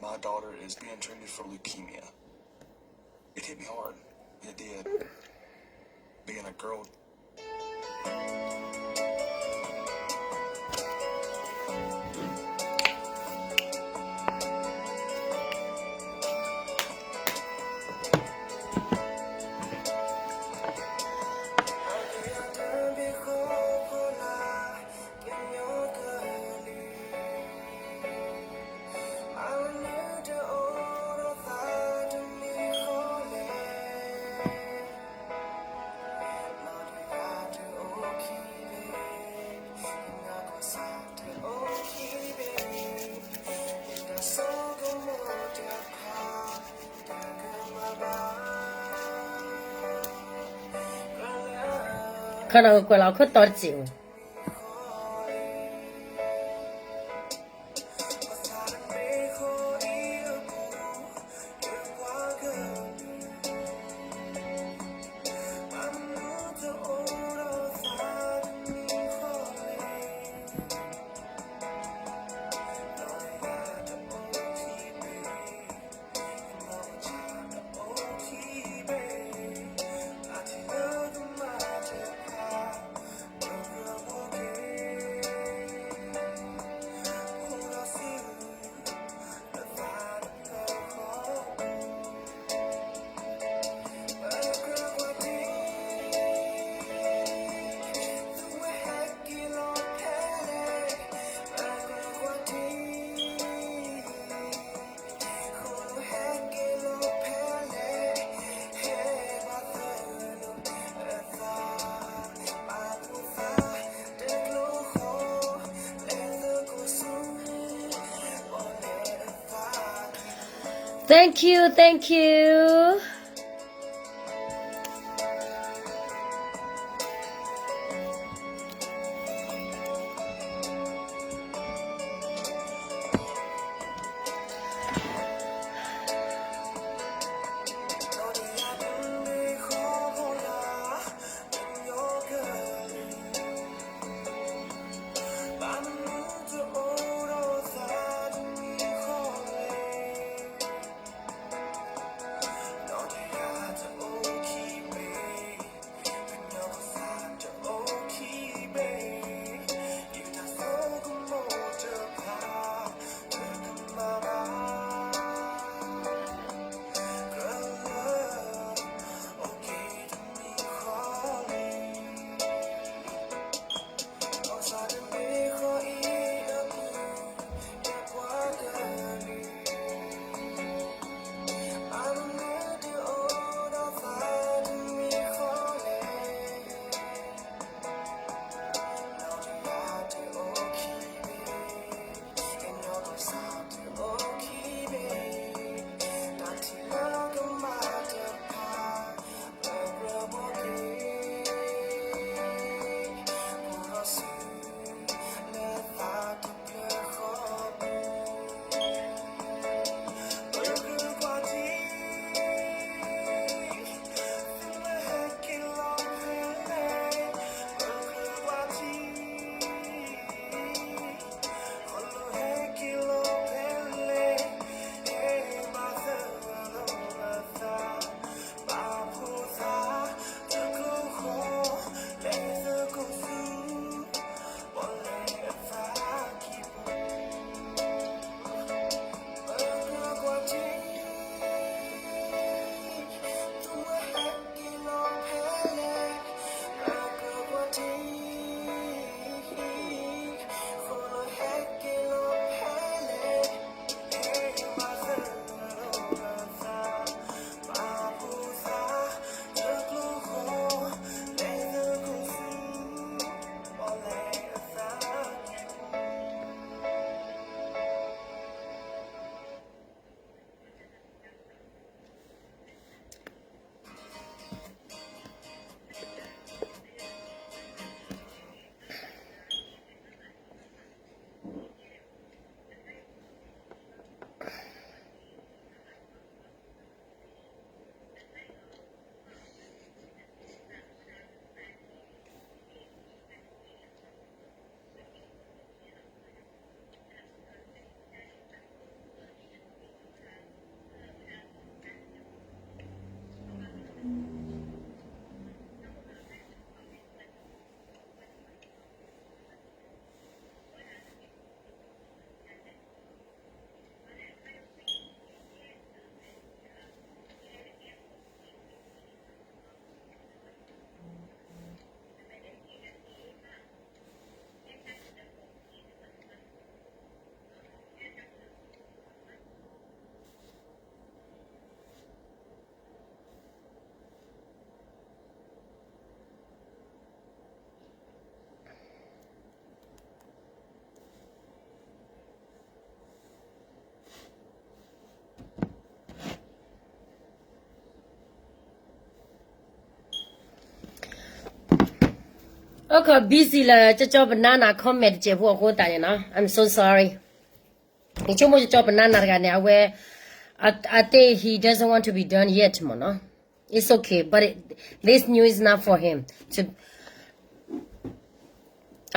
my daughter is being treated for leukemia. It hit me hard. It did. Being a girl. ခီနီၢ်ကကွဲးလီၤခိၣ်တီတစံး Thank you, thank you. အိၣ်ခိး busy လၢကၠီကၠီပနၢ်နၤ comment တစဲးဖိအဃိသတးန့ၣ်နီၤ, I'm so sorry. ယဆိကမိၣ်ကၠီကၠီပနၢ်နၤတဂၤန့ၣ် အဝဲ I, I think he doesn't want to be done yet မ့ၢ်နီၤ. It's okay, but it, this news is not for him.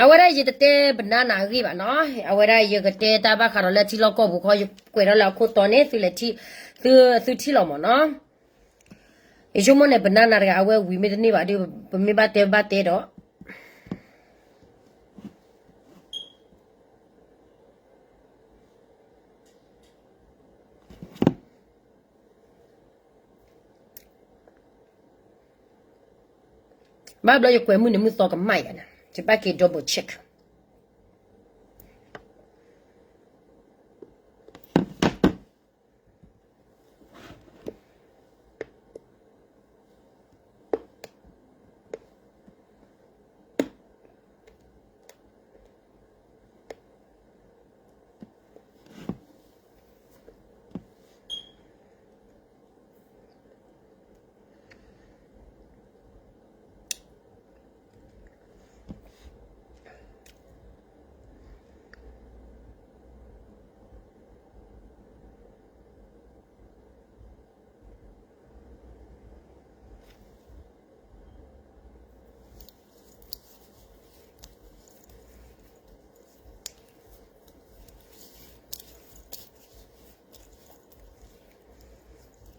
အဝဲဒၣ်ယတတဲပနၢ်နၤအဂ့ၢ်ဘၣ်နီၤ, အဝဲဒၣ်ယကတဲတၢ်ဘၣ်ဃးဒီးလၢထံလီၢ်ကီၢ်ပူၤခီ ယကွဲးထီၣ်လၢအခိၣ်တီန့ၣ် သုလဲၤထံၣ်, သု, သုထံၣ်လီၤမ့ၢ်နီၤ. ယဆိကမိၣ်န့ၣ် ပနၢ်နၤတဂၤ အဝဲဝံၤမ့ၢ်တန့ၢ်ဘၣ်ဒီး ပမ့ၢ်ဘၣ်တဲဘၣ်တဲဒီး ဘၣ်ဘျီယကွဲးမုၢ်နံၤမုၢ်သီကမၣ်ယၤန့ၣ် ယဘၣ်က့ၤ double check.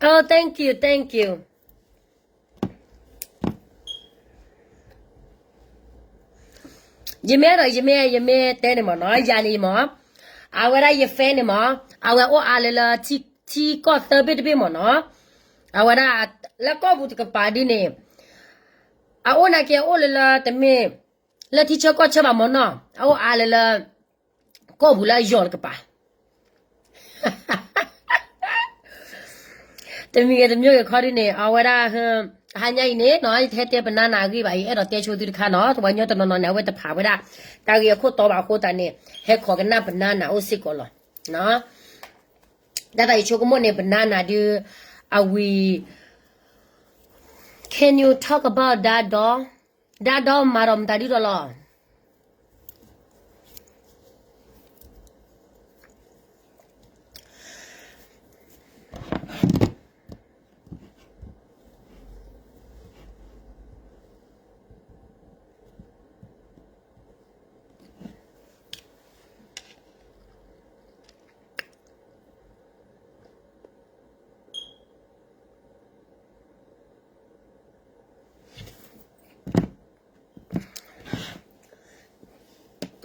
Oh, thank you, thank you. ယမ့ၢ်ဒီး ယမ့ၢ် ယမ့ၢ်တဲန့ၣ်မ့ၢ်နီၤ, ယၤန့ၣ်မ့ၢ်, အဝဲဒၣ်ယ friend န့ၣ်မ့ၢ်, အဝဲအိၣ်အါလၢလၢ ထံကီၢ်သၢဘ့ၣ်တဘ့ၣ်မ့ၢ်နီၤ, အဝဲဒၣ် လၢကီၢ်ပူၤတကပၤဒ်န့ၣ်, အအိၣ်နာ်က့ အအိၣ်လၢလၢတမ့ၢ် လၢထံဆၢကီၢ်ဆၢဘၣ်မ့ၢ်နီၤ, အအိၣ်အါလၢလၢ ကီၢ်ပူၤလၢအယီၤတကပၤ တမံၤဂ့ၤတမံၤဂ့ၤခီဒ်န့ၣ် အဝဲဒၣ် ဟါညါအံၤန့ၣ်နီၤ ယတဟဲတဲပနၢ်နၤအဂ့ၢ်ဘၣ်အံၤ အဲၣ်ဒိးတဲဆိသုတခါနီၤ, ပှၤကညီတနီၤနီၤန့ၣ် အဝဲတဖးဝဲဒၣ် တၢ်ဂ့ၢ်အခိၣ်တီဘၣ်အဃိသတးန့ၣ် ဟဲခိးကနၣ်ပနၢ်နၤအိၣ်စ့ၢ်ကီးလီၤ. တၢ်သးယဆိကမိၣ်န့ၣ် ပနၢ်နၤဒုး အဝံၤ Can you talk about ဒါဒီး ဒါဒီးမၤဒီးမတၤဒုဒီးလီၤ.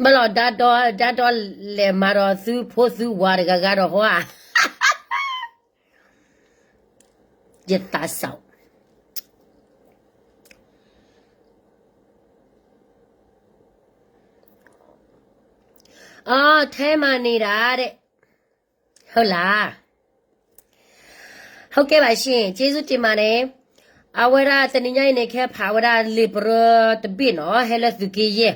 ဘၣ်လီၤ ဒါဒီး ဒါဒီးလဲၤမၤဒီးသုဖိသုဝၤတဂၤဂၤဒီးဟီဧါ, ယသးစၢ် အထဲမှာနေတာတဲ့ ဟုတ်လား, ဟုတ်ကဲ့ပါရှင် ကျေးဇူးတင်ပါတယ်. အဝဲဒၣ်တနံၤညါအံၤန့ၣ် ကဟဲဖးဝဲဒၣ်လံာ်ပရၢတဘ့ၣ်နီၤ ဟဲလၢသုးက့ယဲၢ်,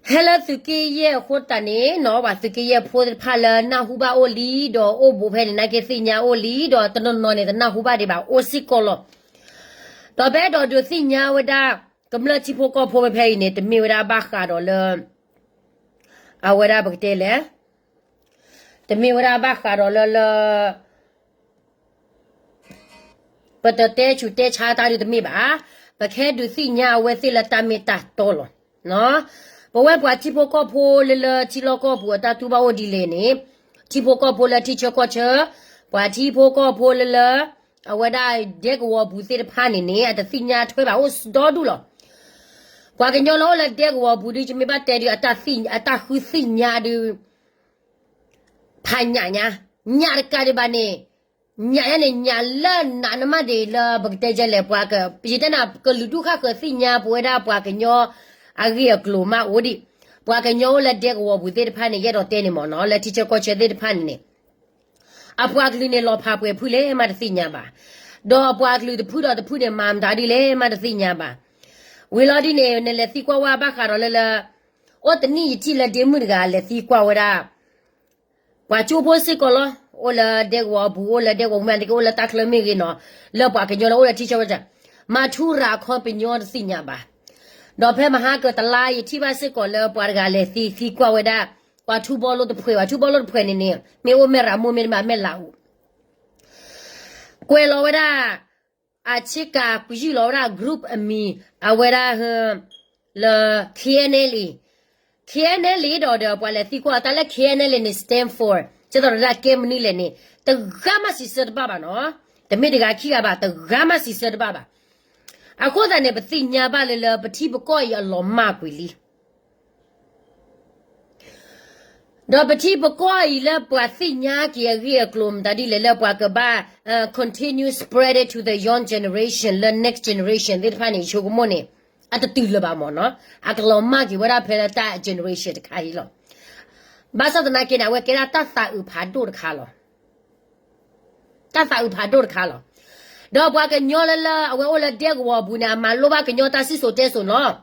ဟဲလၢသုးက့ယဲၢ်အဃိသတးန့ၣ်နီၤ ပှၤသုးက့ယဲၢ်ဖိသ့ၣ်တဖၣ်လၢနၢ်ဟူဘၣ်အိၣ်လံ ဒီးအိၣ်ဘူးဖဲန့ၣ် နာ်က့သ့ၣ်ညါအိၣ်လံ ဒီးတနီၤနီၤန့ၣ် တနၢ်ဟူဘၣ်ဒံးဘၣ် အိၣ်စ့ၢ်ကီးလီၤ. ဒီးပအဲၣ်ဒိးဒုးသ့ၣ်ညါဝဲဒၣ် ကမျၢၢ်ထံဖိကီၢ်ဖိဖဲဖဲအံၤန့ၣ် တမ့ၢ်ဝဲဒၣ်ဘၣ်ဃးဒီးလၢ အဝဲဒၣ်ပကတဲလဲၣ်, တမ့ၢ်ဝဲဒၣ်ဘၣ်ဃးဒီးလၢလၢ ပတတဲဆူးတဲဆါတၢ်ဒုးတမ့ၢ်ဘၣ်, ပကဟဲဒုးသ့ၣ်ညါအဝဲသ့ၣ်လၢတၢ်မ့ၢ်တၢ်တီလီၤ. ပဝဲပှၤထံဖိကီၢ်ဖိလၢလၢထံလီၢ်ကီၢ်ပူၤအတၢ်တူၢ်ဘၣ်အိၣ်ဒ်လဲၣ်န့ၣ်, ထံဖိကီၢ်ဖိလၢထံဆၢကီၢ်ဆၢ, ပှၤထံဖိကီၢ်ဖိလၢလၢ အဝဲဒၣ်ဒဲကဝီၤပူၤသ့ၣ်တဖၣ်န့ၣ်န့ၣ် အတသ့ၣ်ညါထွဲဘၣ်အိၣ်ဒီဒူၣ်လီၤ. ပှၤကညီလၢအိၣ်လၢဒဲကဝီၤပူၤဒုး ယမ့ၢ်ဘၣ်တဲဒုး အတၢ်ဃုသ့ၣ်ညါဒုး ဖးညၣ်ညါ, ညၣ်တကးဒံးဘၣ်န့ၣ်, ညၣ်ညါန့ၣ် ညၣ်လၢနးနမၣ်ဒံးလၢပကတဲယဲလဲၣ် ပှၤက, ယတဲနၤ ကလုာ်ဒူၣ်ဃၣ်ဃၢၤသ့ၣ်ညါပဝဲဒၣ်ပှၤကညီအဂ့ၢ်အကျိၤမးအိၣ်ဒံး, ပှၤကညီအိၣ်လၢဒဲကဝီၤပူၤသ့ၣ်တဖၣ်န့ၣ် ယအဲၣ်ဒိးတဲန့ၣ်မ့ၢ်နီၤ လၢထံဆၢကီၢ်ဆၢသ့ၣ်တဖၣ်န့ၣ်န့ၣ် အပှၤကလုာ်န့ၣ်လီၤဖးပှဲၤဖုလဲၣ်မးတသ့ၣ်ညါဘၣ်, ဒီးအပှၤကလုာ်တဖုဒီးတဖုန့ၣ် မၤမတၤဒ်လဲၣ်မးတသ့ၣ်ညါဘၣ်. ဝံၤလီၤဒ်န့ၣ် နလဲၤသံကွၢ်ဝဲဘၣ်ဃးဒီးလၢလၢ, အိၣ်တနံၣ်ယထံၣ်လၢဒ့မုၣ်တဂၤလဲၤသံကွၢ်ဝဲဒၣ် ပှၤကၠိဖိစ့ၢ်ကီးလီၤ, အိၣ်လၢဒဲကဝီၤပူၤ အိၣ်လၢဒဲကဝီၤပူၤမ့ၢ်တက့ၢ် အိၣ်လၢတၢ်ချၢမ့ၢ်ဂ့ၤနီၤ, လၢပှၤကညီလၢအိၣ်လၢထံဆၢကီၢ်ဆၢ, မၤထူရၤခီပညီတသ့ၣ်ညါဘၣ်. ဒီးဖဲမဟါကတလါ ယထံၣ်ဘၣ်စ့ၢ်ကီးလၢပှၤတဂၤလဲၤသံ သံကွၢ်ဝဲဒၣ် ပှၤထူဘီလိတဖှဲး, ပှၤထူဘီလိတဖှဲးန့ၣ်န့ၣ် မ့ၢ်အိၣ်မဲၢ်ရမိၢ် မ့တမ့ၢ်မဲၢ်လးအူ ကွဲးလီၤဝဲဒၣ် အဆ့ကၤ ကွံာ်ယုၢ်လီၤဝဲဒၣ် group အမံၤ အဝဲဒၣ် လၢ K N L A, K N L A ဒီးဒီးပှၤလဲၤသံကွၢ်တၢ်လၢ K N L A န့ၣ် stand for ကဲသိးဒီးဒၣ်ကဲမနုၤလဲၣ်န့ၣ် တဂၤမးစံးဆၢတဘၣ်ဘၣ်နီၤ. တမ့ၢ်တဂၤခံဂၤဘၣ်, တဂၤမးစံးဆၢတဘၣ်ဘၣ်. အဃိသတးန့ၣ် ပသ့ၣ်ညါဘၣ်လၢလၢ ပထံပကီၢ်အံၤအလီၤမၢ်ကွံာ်လံ ဒီးပထံပကီၢ်အံၤလၢပှၤသ့ၣ်ညါက့ၤအဂ့ၢ်အကျိၤမတၤဒ်လဲၣ်လၢပှၤကဘၣ် continue spread it to the young generation လၢ next generation သ့ၣ်တဖၣ်န့ၣ် ယဆိကမိၣ်န့ၣ် အတတုၤလၢၤဘၣ်မ့ၢ်နီၤ. အကလီၤမၢ်က့ၤဝဲဒၣ်ဖဲလၢတၢ် generation တခါအံၤလီၤ. ဘၣ်ဆၣ်သနာ်က့န့ၣ် အဝဲကဲဒၣ်တၢ်သးအုးဖးဒိၣ်တခါလီၤ. တၢ်သးအုးဖးဒိၣ်တခါလီၤ. ဒီးပှၤကညီလၢလၢအဝဲအိၣ်လၢဒဲကဝီၤအပူၤန့ၣ် အမၤလိဘၣ်ကညီတၢ်စံၣ်စိၤတဲစိၤနီၤ.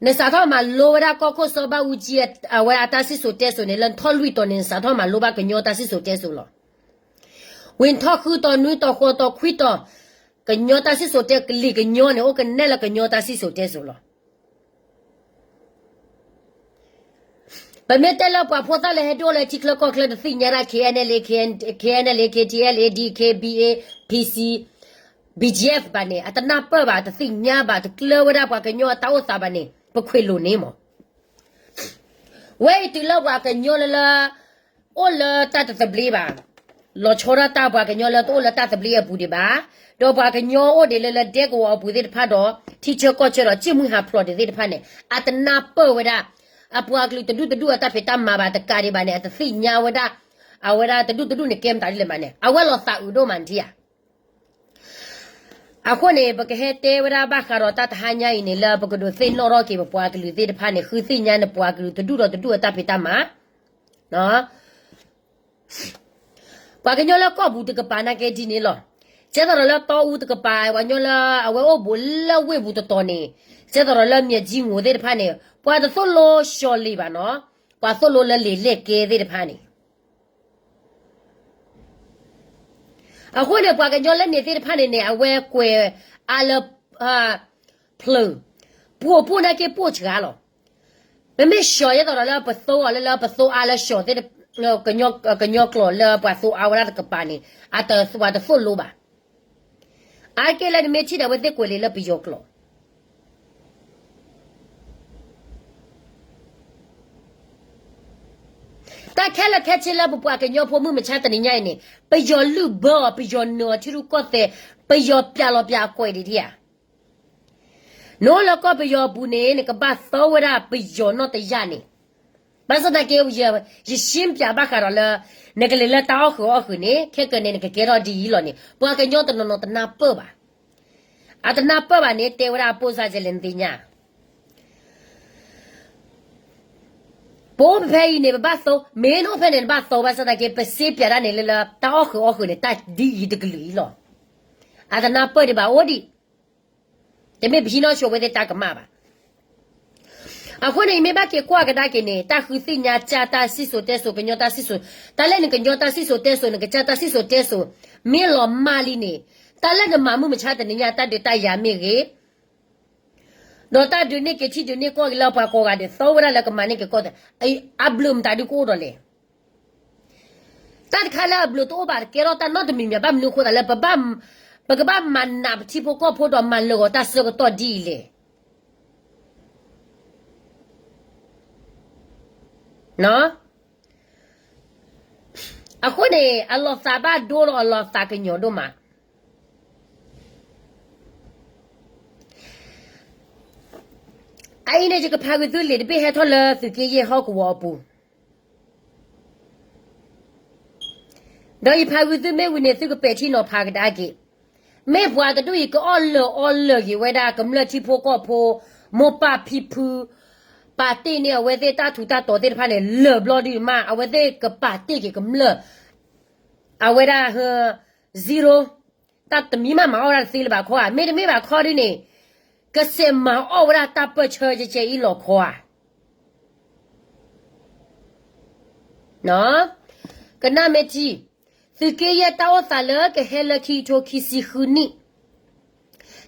နစးထီၣ်မၤလိဝဲဒၣ်ကီၢ်ခိၣ်စီၤဘၣ်အူကၠံ အဝဲဒၣ်တၢ်စံၣ်စိၤတဲစိၤန့ၣ် လၢနထီၣ်လွံၢ်တီၤန့ၣ် နစးထီၣ်မၤလိဘၣ်ကညီတၢ်စံၣ်စိၤတဲစိၤလီၤ. ဝံၤနထီၣ်ဃုတီၤ နွံတီၤ ဃိးတီၤ ခွံတီၤ ကညီတၢ်စံၣ်စိၤတဲ ကလံၤကညီန့ၣ် အိၣ်ကနဲၣ်လၢကညီတၢ်စံၣ်စိၤတဲစိၤလီၤ. ပမ့ၢ်တဲလၢပှၤဖိသၣ်လၢဟဲဒိၣ်လၢထံချၢကီၢ်ချၢတသ့ၣ်ညါဒၣ် K N L A, K N L A, K T L A, D K B A, P C, B G F ဘၣ်န့ၣ် အတနၢ်ပၢၢ်ဘၣ် တသ့ၣ်ညါဘၣ် တကျၢၤဝဲဒၣ်ပှၤကညီအတၢ်အိၣ်သးဘၣ်န့ၣ် ပခွဲးလိာ်န့ၣ်မး ဝဲအံၤတုၤလၢပှၤကညီလၢလၢ အိၣ်လၢတၢ်တသဘျ့ဘၣ်, လီၤဆီဒၣ်တၢ်ပှၤကညီလၢတအိၣ်လၢတၢ်သဘျ့အပူၤဒံးဘၣ်, ဒီးပှၤကညီအိၣ်ဒံးလၢလၢဒဲကဝီၤအပူၤသ့ၣ်တဖၣ်ဒီး ထံဆၢကီၢ်ဆၢဒီး ကၠံၣ်မုၢ်ဟးဖျိးဒံးသ့ၣ်တဖၣ်န့ၣ် အတနၢ်ပၢၢ်ဝဲဒၣ် အပှၤကလုာ်တဒူၣ်တဒူၣ်အတၢ်ဖံးတၢ်မၤဘၣ်တကးဒံးဘၣ်န့ၣ် အတသ့ၣ်ညါဝဲဒၣ် အဝဲဒၣ်တဒူၣ်တဒူၣ်န့ၣ် ကဲမတၤဒ်လဲၣ်မးန့ၣ် အဝဲလီၤသးအုးဒိၣ်မးနထံၣ်ဧါ. အဃိန့ၣ် ပကဟဲတဲဝဲဒၣ်ဘၣ်ဃးဒီးတၢ်တဟါညါအံၤန့ၣ် လၢပကဒိးသ့ၣ်နီၣ်ထီၣ်က့ၤပပှၤကလုာ်သ့ၣ်တဖၣ်န့ၣ် ဃုသ့ၣ်ညါန့ၣ်ပှၤကလုာ်တဒူၣ်ဒီးတဒူၣ်အတၢ်ဖံးတၢ်မၤ ပှၤကညီလၢကီၢ်ပူၤတကပၤနာ်က့ဒ်န့ၣ်လီၤ. ကဲသိးဒီးလၢတီအူတကပၤ ပှၤကညီလၢအဝဲအိၣ်ဘူးလၢဝ့ၢ်ပူၤတတီၤန့ၣ် ကဲသိးဒီးလၢမၠဲၣ်ကၠံငိၤသ့ၣ်တဖၣ်န့ၣ် ပှၤတသိၣ်လိစီၤလ့ၤဘၣ်နီၤ, ပှၤသိၣ်လိလၢလံာ်လဲၢ်ကဲသ့ၣ်တဖၣ်န့ၣ် အဃိန့ၣ် ပှၤကညီလၢန့ၣ်သ့ၣ်တဖၣ်န့ၣ်န့ၣ် အဝဲကွဲးအါလၢ ဖျၢၣ်, ပိာ်ပိာ်နာ်က့ပိာ်စှၤလီၤ. ပမ့ၢ်စှီၤယဲသိးဒီးလၢပသိအီၤလၢလၢပသိအါလၢစှီၤသ့ၣ် ကညီကျိာ်လၢပှၤသိအါဝဲဒၣ်တကပၤန့ၣ် အတပှၤတသိၣ်လိဘၣ်. အါက့လၢနမ့ၢ်ထံၣ်ဒီးအဝဲသ့ၣ်ကွဲးလံာ်လၢပယီၤကျိာ် တၢ်ခဲလၢာ်ခဲဆ့လၢပပှၤကညီဖိမုၢ်မဆါတနံၤညါအံၤန့ၣ် ပယီၤလုၢ်ဘၢအီၤ ပယီၤနုာ်အီၤထံရူၢ်ကီၢ်သဲး ပယီၤပျးလီၤပျးအကွဲးဒံးဧါ. နအိၣ်လၢကီၢ်ပယီၤအပူၤန့ၣ် နကဘၣ်သိဝဲဒၣ်ပယီၤနီၢ်တယၢ်န့ၣ် ဘၣ်ဆၣ်သနာ်က့ ယရှင်းပြဘၣ်ဃးဒီးလၢ နကလဲၤလၢတၢ်အီၣ်ဃုာ်အီၣ်ဃုာ်န့ၣ် ခဲကနံၣ်န့ၣ် နကကဲထီၣ်ဒ်အံၤလီၤန့ၣ် ပှၤကညီတနီၤနီၤတနၢ်ပၢၢ်ဘၣ်. အတနၢ်ပၢၢ်ဘၣ်န့ၣ် တဲဝဲဒၣ်အပိၢ်စၢ်ကလဲၣ်နသ့ၣ်ညါ ပအိၣ်ဖဲအံၤန့ၣ် ပဘၣ်သိ, မ့ၢ်နအိၣ်ဖဲန့ၣ် နဘၣ်သိဘၣ်ဆၣ်သနာ်က့ ပရှင်းပြတၢ်န့ၣ်လၢလၢ တၢ်အီၣ်ဃုာ်အီၣ်ဃုာ်န့ၣ် တၢ်ဒ်အံၤတကလုာ်အံၤလီၤ. အတနၢ်ပၢၢ်ဒံးဘၣ်အိၣ်ဒံး, တမ့ၢ်ပဟံးနီၣ်ဆိဝဲသ့ၣ်တၢ်ကမၣ်ဘၣ်. အဃိန့ၣ် ယမ့ၢ်ဘၣ်က့ၤကွၢ်ကဒါက့ၤန့ၣ် တၢ်ဃုသ့ၣ်ညါကၢ်တၢ်စံၣ်စိၤတဲစိၤ ကညီတၢ်စံၣ်စိၤ, တၢ်လၢနကညီတၢ်စံၣ်စိၤတဲစိၤ နကစၢ်တၢ်စံၣ်စိၤတဲစိၤ မ့ၢ်လီၤမၢ်လံန့ၣ် တၢ်လၢနမၤမုၢ်မဆါတနံၤညါ တၢ်ဒုးတၢ်ယၤမ့ၢ်ဂ့ၤ ဒီးတၢ်ဒုးန့ၢ်က့ၤထံဒုးန့ၢ်ကီၢ်ဂ့ၤလၢပှၤကိးဂၤဒဲး သိဝဲဒၣ်လၢကမၤန့ၢ်က့ၤကီၢ်သဲး အဘျုးမတၤဒုကအိၣ်ဒီးလဲၣ်. တၢ်တခါလၢအဘျုးတအိၣ်ဘၣ်တကဲထီၣ်တၢ်နီတမံၤမံၤ ဘၣ်မနုၤအဃိသတးလၢ ပကဘၣ်မၤနးပထံဖိကီၢ်ဖိဒီး မၤလၢာ်ဂီၤတၢ်ဆၢကတီၢ်ဒ်အံၤလဲၣ်. အဃိန့ၣ် အလီၤသးဘၣ်ဒိဒီး အလီၤသးကညီၤဒိၣ်မး. အအံၤန့ၣ် ယကဖးဂ့ၤသုလံာ်တဘ့ၣ်ဟဲထီၣ်လၢ သုးက့ယဲၢ်ဟီၣ်ကဝီၤအပူၤ ဒီးယဖးဂ့ၤသုမ့ၢ်ဝံၤန့ၣ် သုကပဲာ်ထံနီၤဖးကဒါက့ၤ, မ့ၢ်ပှၤတဒူၣ်အံၤ ကအီၣ်လၢာ်အီလၢာ်ဂ့ၤဝဲဒၣ် ကမျၢၢ်ထံဖိကီၢ်ဖိ, မိၢ်ပၢ်ဖံဖု, ပာ်တ့ၢ်န့ၢ်အဝဲသ့ၣ်တၢ်ထူးတၢ်တီၤသ့ၣ်တဖၣ်န့ၣ် လၢာ်ဘျီဒုးမး အဝဲသ့ၣ်ကပာ်တ့ၢ်က့ၤကမျၢၢ်, အဝဲဒၣ် zero, တၢ်တမံၤမးမၤအီၣ်ဝဲဒၣ်တသ့လၢၤဘၣ်ခီဧါ, မ့တမ့ၢ်ဘၣ်ခီဒုန့ၣ် ကစဲးမၤအီၣ်ဝဲဒၣ်တၢ်ပၢၢ်ဆၢကဲကဲအံၤလီၤခီဧါ. ကနၣ်မ့ၢ်ထံ, သုးက့ယဲၢ်တၢ်အိၣ်သးလၢကဟဲလၢခံကထိခံဆံဃုနံၣ်,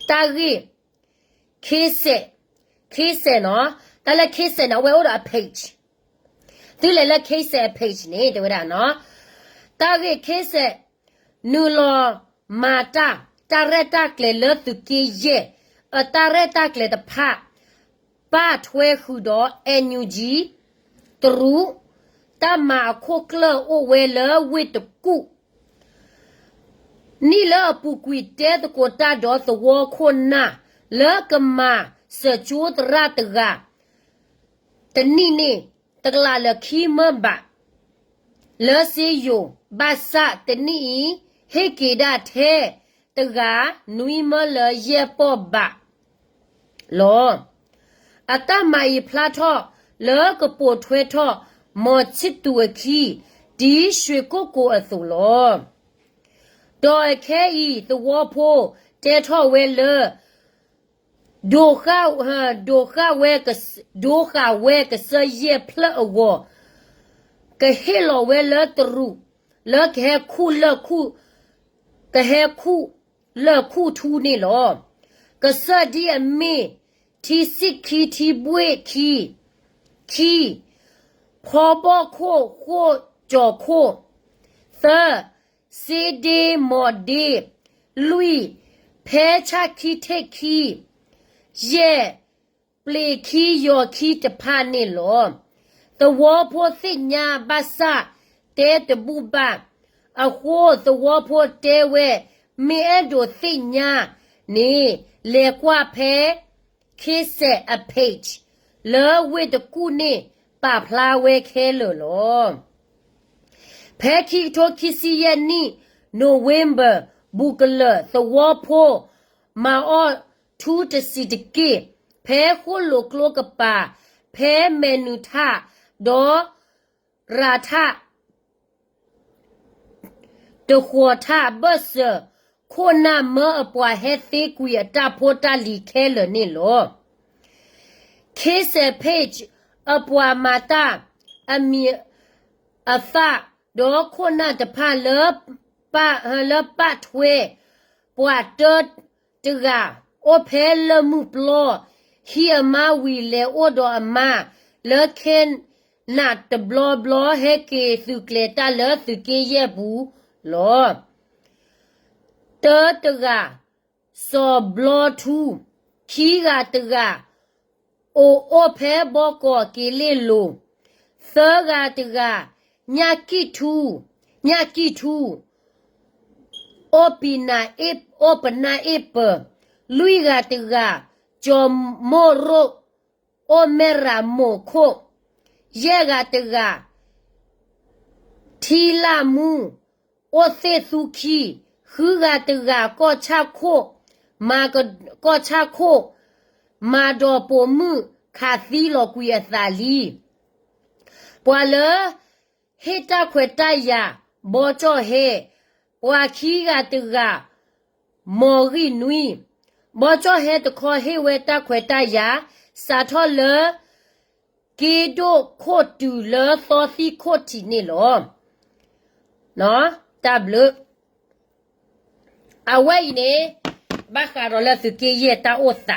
တၢ်ဂ့ၢ်, ခ့စဲး, ခ့စဲးနီၤ, တၢ်လၢခ့စဲးန့ၣ် အဝဲအိၣ်ဒီးအ page, သုလဲၤလၢခ့စဲးအ page န့ၣ် တဲဝဲဒၣ်နီၤ, တၢ်ဂ့ၢ်ခ့စဲး နုာ်လီၤမၤတၢ် တၢ်ရဲၣ်တၢ်ကျဲၤလၢသုးက့ယဲၢ် အတၢ်ရဲၣ်တၢ်ကျဲၤတဖၣ် ပာ်ထွဲဃုာ်ဒီး NUG တရူး တၢ်မၤအခိၣ်ကျၢၢ်အိၣ်ဝဲလၢဝ့ၢ်တကူၣ် နံၣ်လၢအပူၤကွံာ်တဲသကိးတၢ်ဒီးသဝီခိၣ်နၢ် လၢကမၤစၢၤကၠိသရၣ်တဂၤ တနံၣ်န့ၣ် တကလးလၢခံမၢဘး လၢစ့ယိၤ ဘၣ်ဆၣ်တနံၣ်အံၤ ဟ့ၣ်က့ၤဒၣ်ထဲတဂၤ နွံမၢလၢယဲၢ်ပီၢ်ဘးလီၤ. အတၢ်မၤအံၤဖျါထီၣ်လၢကပိာ်ထွဲထီၣ် မီၤဆံၣ်သူးအခံ ဒ်ရွှ့ၣ်ကိၣ်ကိၤအသိးလီၤ. ဒီးအခဲအံၤ သဝီဖိတဲထီၣ်ဝဲလၢ ဒိးဃာ်ဝဲကစၢၢ်ယဲၢ်ဖျၢၣ်အဂီၢ် ကဟ့ၣ်လီၤဝဲလၢတရူး လၢကဟဲခူၣ်လၢၢ်ခူၣ် ကဟဲခူၣ်လၢၢ်ခူၣ်ထူန့ၣ်လီၤ. ကစၢၢ်ဒ်အမ့ၢ် ထံဆံၣ်ခံ ထံဘှ့ၣ်ခံ ခံ ဖီဘီၣ်ခိၣ် ဃိၣ်ကၠီၤခိၣ် သၢ စ့ဒ့မီၤဒ့ လွံၢ် ဖဲဆၣ်ခံထ့ၣ်ခံ ယဲၢ် ပျ့ၤခံယီၤခံတဖၣ်န့ၣ်လီၤ. သဝီဖိသ့ၣ်ညါဘၣ်ဆၣ်တဲတဘူၣ်ဘၣ်. အဃိသဝီဖိတဲဝဲ မ့ၢ်အဲၣ်ဒိးသ့ၣ်ညါန့ၣ် လဲၤကွၢ်ဖဲ ခ့စဲးအ page လၢဝ့ၢ်တကူၣ်န့ၣ် ပာ်ဖျါဝဲခဲလၢာ်လီၤ. ဖဲခံကထိခံဆံယဲၢ်နံၣ် November ဘူးကလၢာ် သဝီဖိ မၤအီၣ်ထူတစံးတက့ၢ် ဖဲဃိၣ်လိာ်ကျိကပၤ ဖဲမဲာ်နုာ်ထၣ် ဒီးရၤထၣ် တဃီၤထၣ် ဘၢၣ်စၢၤ ခိၣ်နၢ်မၢအပှၤဟဲသ့ကွံာ်အတၢ်ဖိတၢ်လံၤခဲလၢာ်န့ၣ်လီၤ. ခ့စဲး page အပှၤမၤတၢ် အမံၤအသၣ် ဒီးခိၣ်နၢ်တဖၣ်လၢ ပာ် လၢပာ်ထွဲ ပှၤတၢတဂၤ အိၣ်ဖဲလၢၢ်မုၢ်ပျီ ဟံးအမါဝံၤလဲၤအိၣ်ဒီးအမါ လၢခဲနးတဘျီဘျီ ဟဲက့ၤသုးကျဲၤတၢ်လၢသုးက့ယဲၢ်ပူၤလီၤ. တၢတဂၤ စီၤဘျီထူ, ခံဂၤတဂၤ အိၣ်အိၣ်ဖဲဘီကီးက့ၤလ့ၣ်လိၤ, သၢဂၤတဂၤ ညၣ်ကံၣ်ထူ, ညၣ်ကံၣ်ထူ အိၣ်ပနၢ်အ့ၣ်, အိၣ်ပနၢ်အ့ၣ်ပၢၤ, လွံၢ်ဂၤတဂၤ ကၠီၤမိၢ်ရိၣ် အိၣ်မဲၢ်ရၤမိၢ်ခိၣ်, ယဲၢ်ဂၤတဂၤ ထံလၢ်မူ အိၣ်သ့ၣ်သူခံ, ဃုဂၤတဂၤ ကီၢ်ဆၣ်ခိၣ်, မၤက, ကီၢ်ဆၣ်ခိၣ် မၤဒီးပိာ်မုၣ်ခးသံလီၤကွံာ်အသးလံ. ပှၤလၢ ဟ့ၣ်တၢ်ခွဲးတၢ်ယာ် ဘီကၠီၣ်ဟဲ, ပှၤခံဂၤတဂၤ မီၤဂံၢ်နွံ, ဘီကၠီၣ်ဟဲတခီဟ့ၣ်ဝဲတၢ်ခွဲးတၢ်ယာ် စးထီၣ်လၢ က့ဒိၣ်ခိၣ်တုၤလၢသီသံခိၣ်ထံးန့ၣ်လီၤ. တၢ်ဘျုး အဝဲအံၤန့ၣ် ဘၣ်ဃးဒီးလၢသုးက့ယဲၢ်တၢ်အိၣ်သ